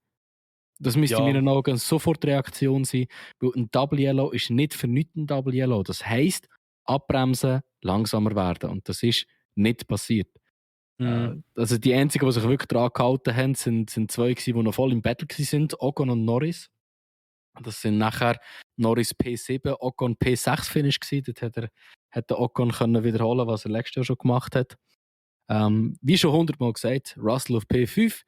Das müsste in meinen Augen eine Sofortreaktion sein, weil ein Double Yellow ist nicht für nichts ein Double Yellow. Das heisst, abbremsen, langsamer werden. Und das ist nicht passiert. Also die einzigen, die sich wirklich daran gehalten haben, sind zwei, die noch voll im Battle waren, Ocon und Norris. Das sind nachher Norris P7, Ocon P6 Finish gewesen. Dort hat der Ocon können wiederholen, was er letztes Jahr schon gemacht hat. Wie schon 100-mal gesagt, Russell auf P5,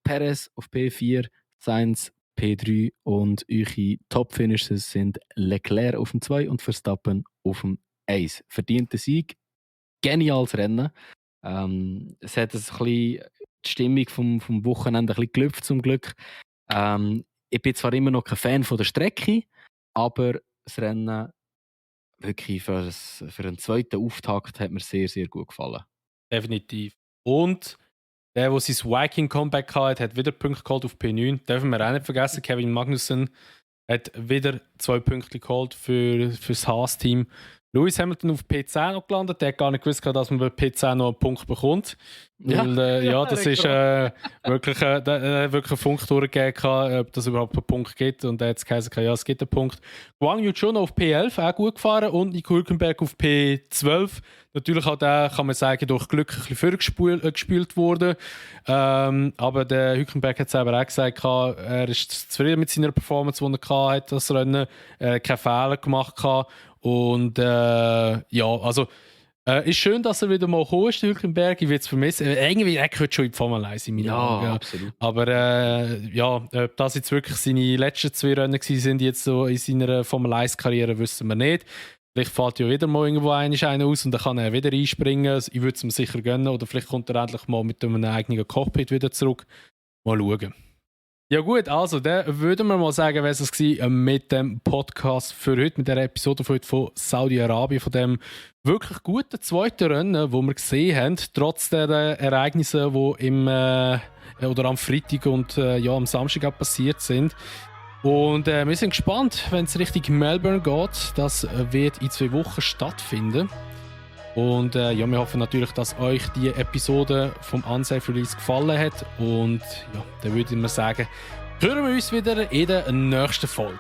Perez auf P4, Sainz P3 und eure Top-Finishes sind Leclerc auf dem 2 und Verstappen auf dem 1. Verdienter Sieg, geniales Rennen. Es hat ein bisschen die Stimmung vom Wochenende ein bisschen gelüpft zum Glück. Ich bin zwar immer noch kein Fan von der Strecke, aber das Rennen wirklich für einen zweiten Auftakt hat mir sehr, sehr gut gefallen. Definitiv. Und der sein Viking-Comeback hatte, hat wieder Punkte geholt auf P9. Dürfen wir auch nicht vergessen, Kevin Magnussen hat wieder 2 Punkte geholt für das Haas-Team. Lewis Hamilton auf P10 noch gelandet. Der hat gar nicht gewusst, dass man bei P10 noch einen Punkt bekommt. Weil, das ist wirklich ein Funk durchgegeben, ob das überhaupt einen Punkt gibt. Und er hat gesagt, ja, es gibt einen Punkt. Guang Yu Chun auf P11 auch gut gefahren und Nico Hülkenberg auf P12. Natürlich auch der, kann man sagen, durch Glück ein bisschen vorgespielt worden. Aber der Hülkenberg hat selber auch gesagt, er ist zufrieden mit seiner Performance, die er hatte, das Rennen. Er hat keine Fehler gemacht. Und also Ist schön, dass er wieder mal gekommen ist, Hülkenberg. Ich will es vermissen. Irgendwie, er gehört schon in die Formel 1 in meinen Augen. Absolut. Aber ob das jetzt wirklich seine letzten 2 Rennen sind jetzt so in seiner Formel 1-Karriere, wissen wir nicht. Vielleicht fällt ja wieder mal irgendwo einer aus und dann kann er wieder einspringen. Ich würde es ihm sicher gönnen. Oder vielleicht kommt er endlich mal mit einem eigenen Cockpit wieder zurück. Mal schauen. Ja gut, also dann würden wir mal sagen, was es war mit dem Podcast für heute, mit dieser Episode von heute von Saudi-Arabien, von dem wirklich guten zweiten Rennen, wo wir gesehen haben, trotz der Ereignisse, die oder am Freitag und am Samstag auch passiert sind. Und wir sind gespannt, wenn es Richtung Melbourne geht. Das wird in 2 Wochen stattfinden. Und wir hoffen natürlich, dass euch die Episode vom Unsafe Release gefallen hat. Und dann würde ich mal sagen, hören wir uns wieder in der nächsten Folge.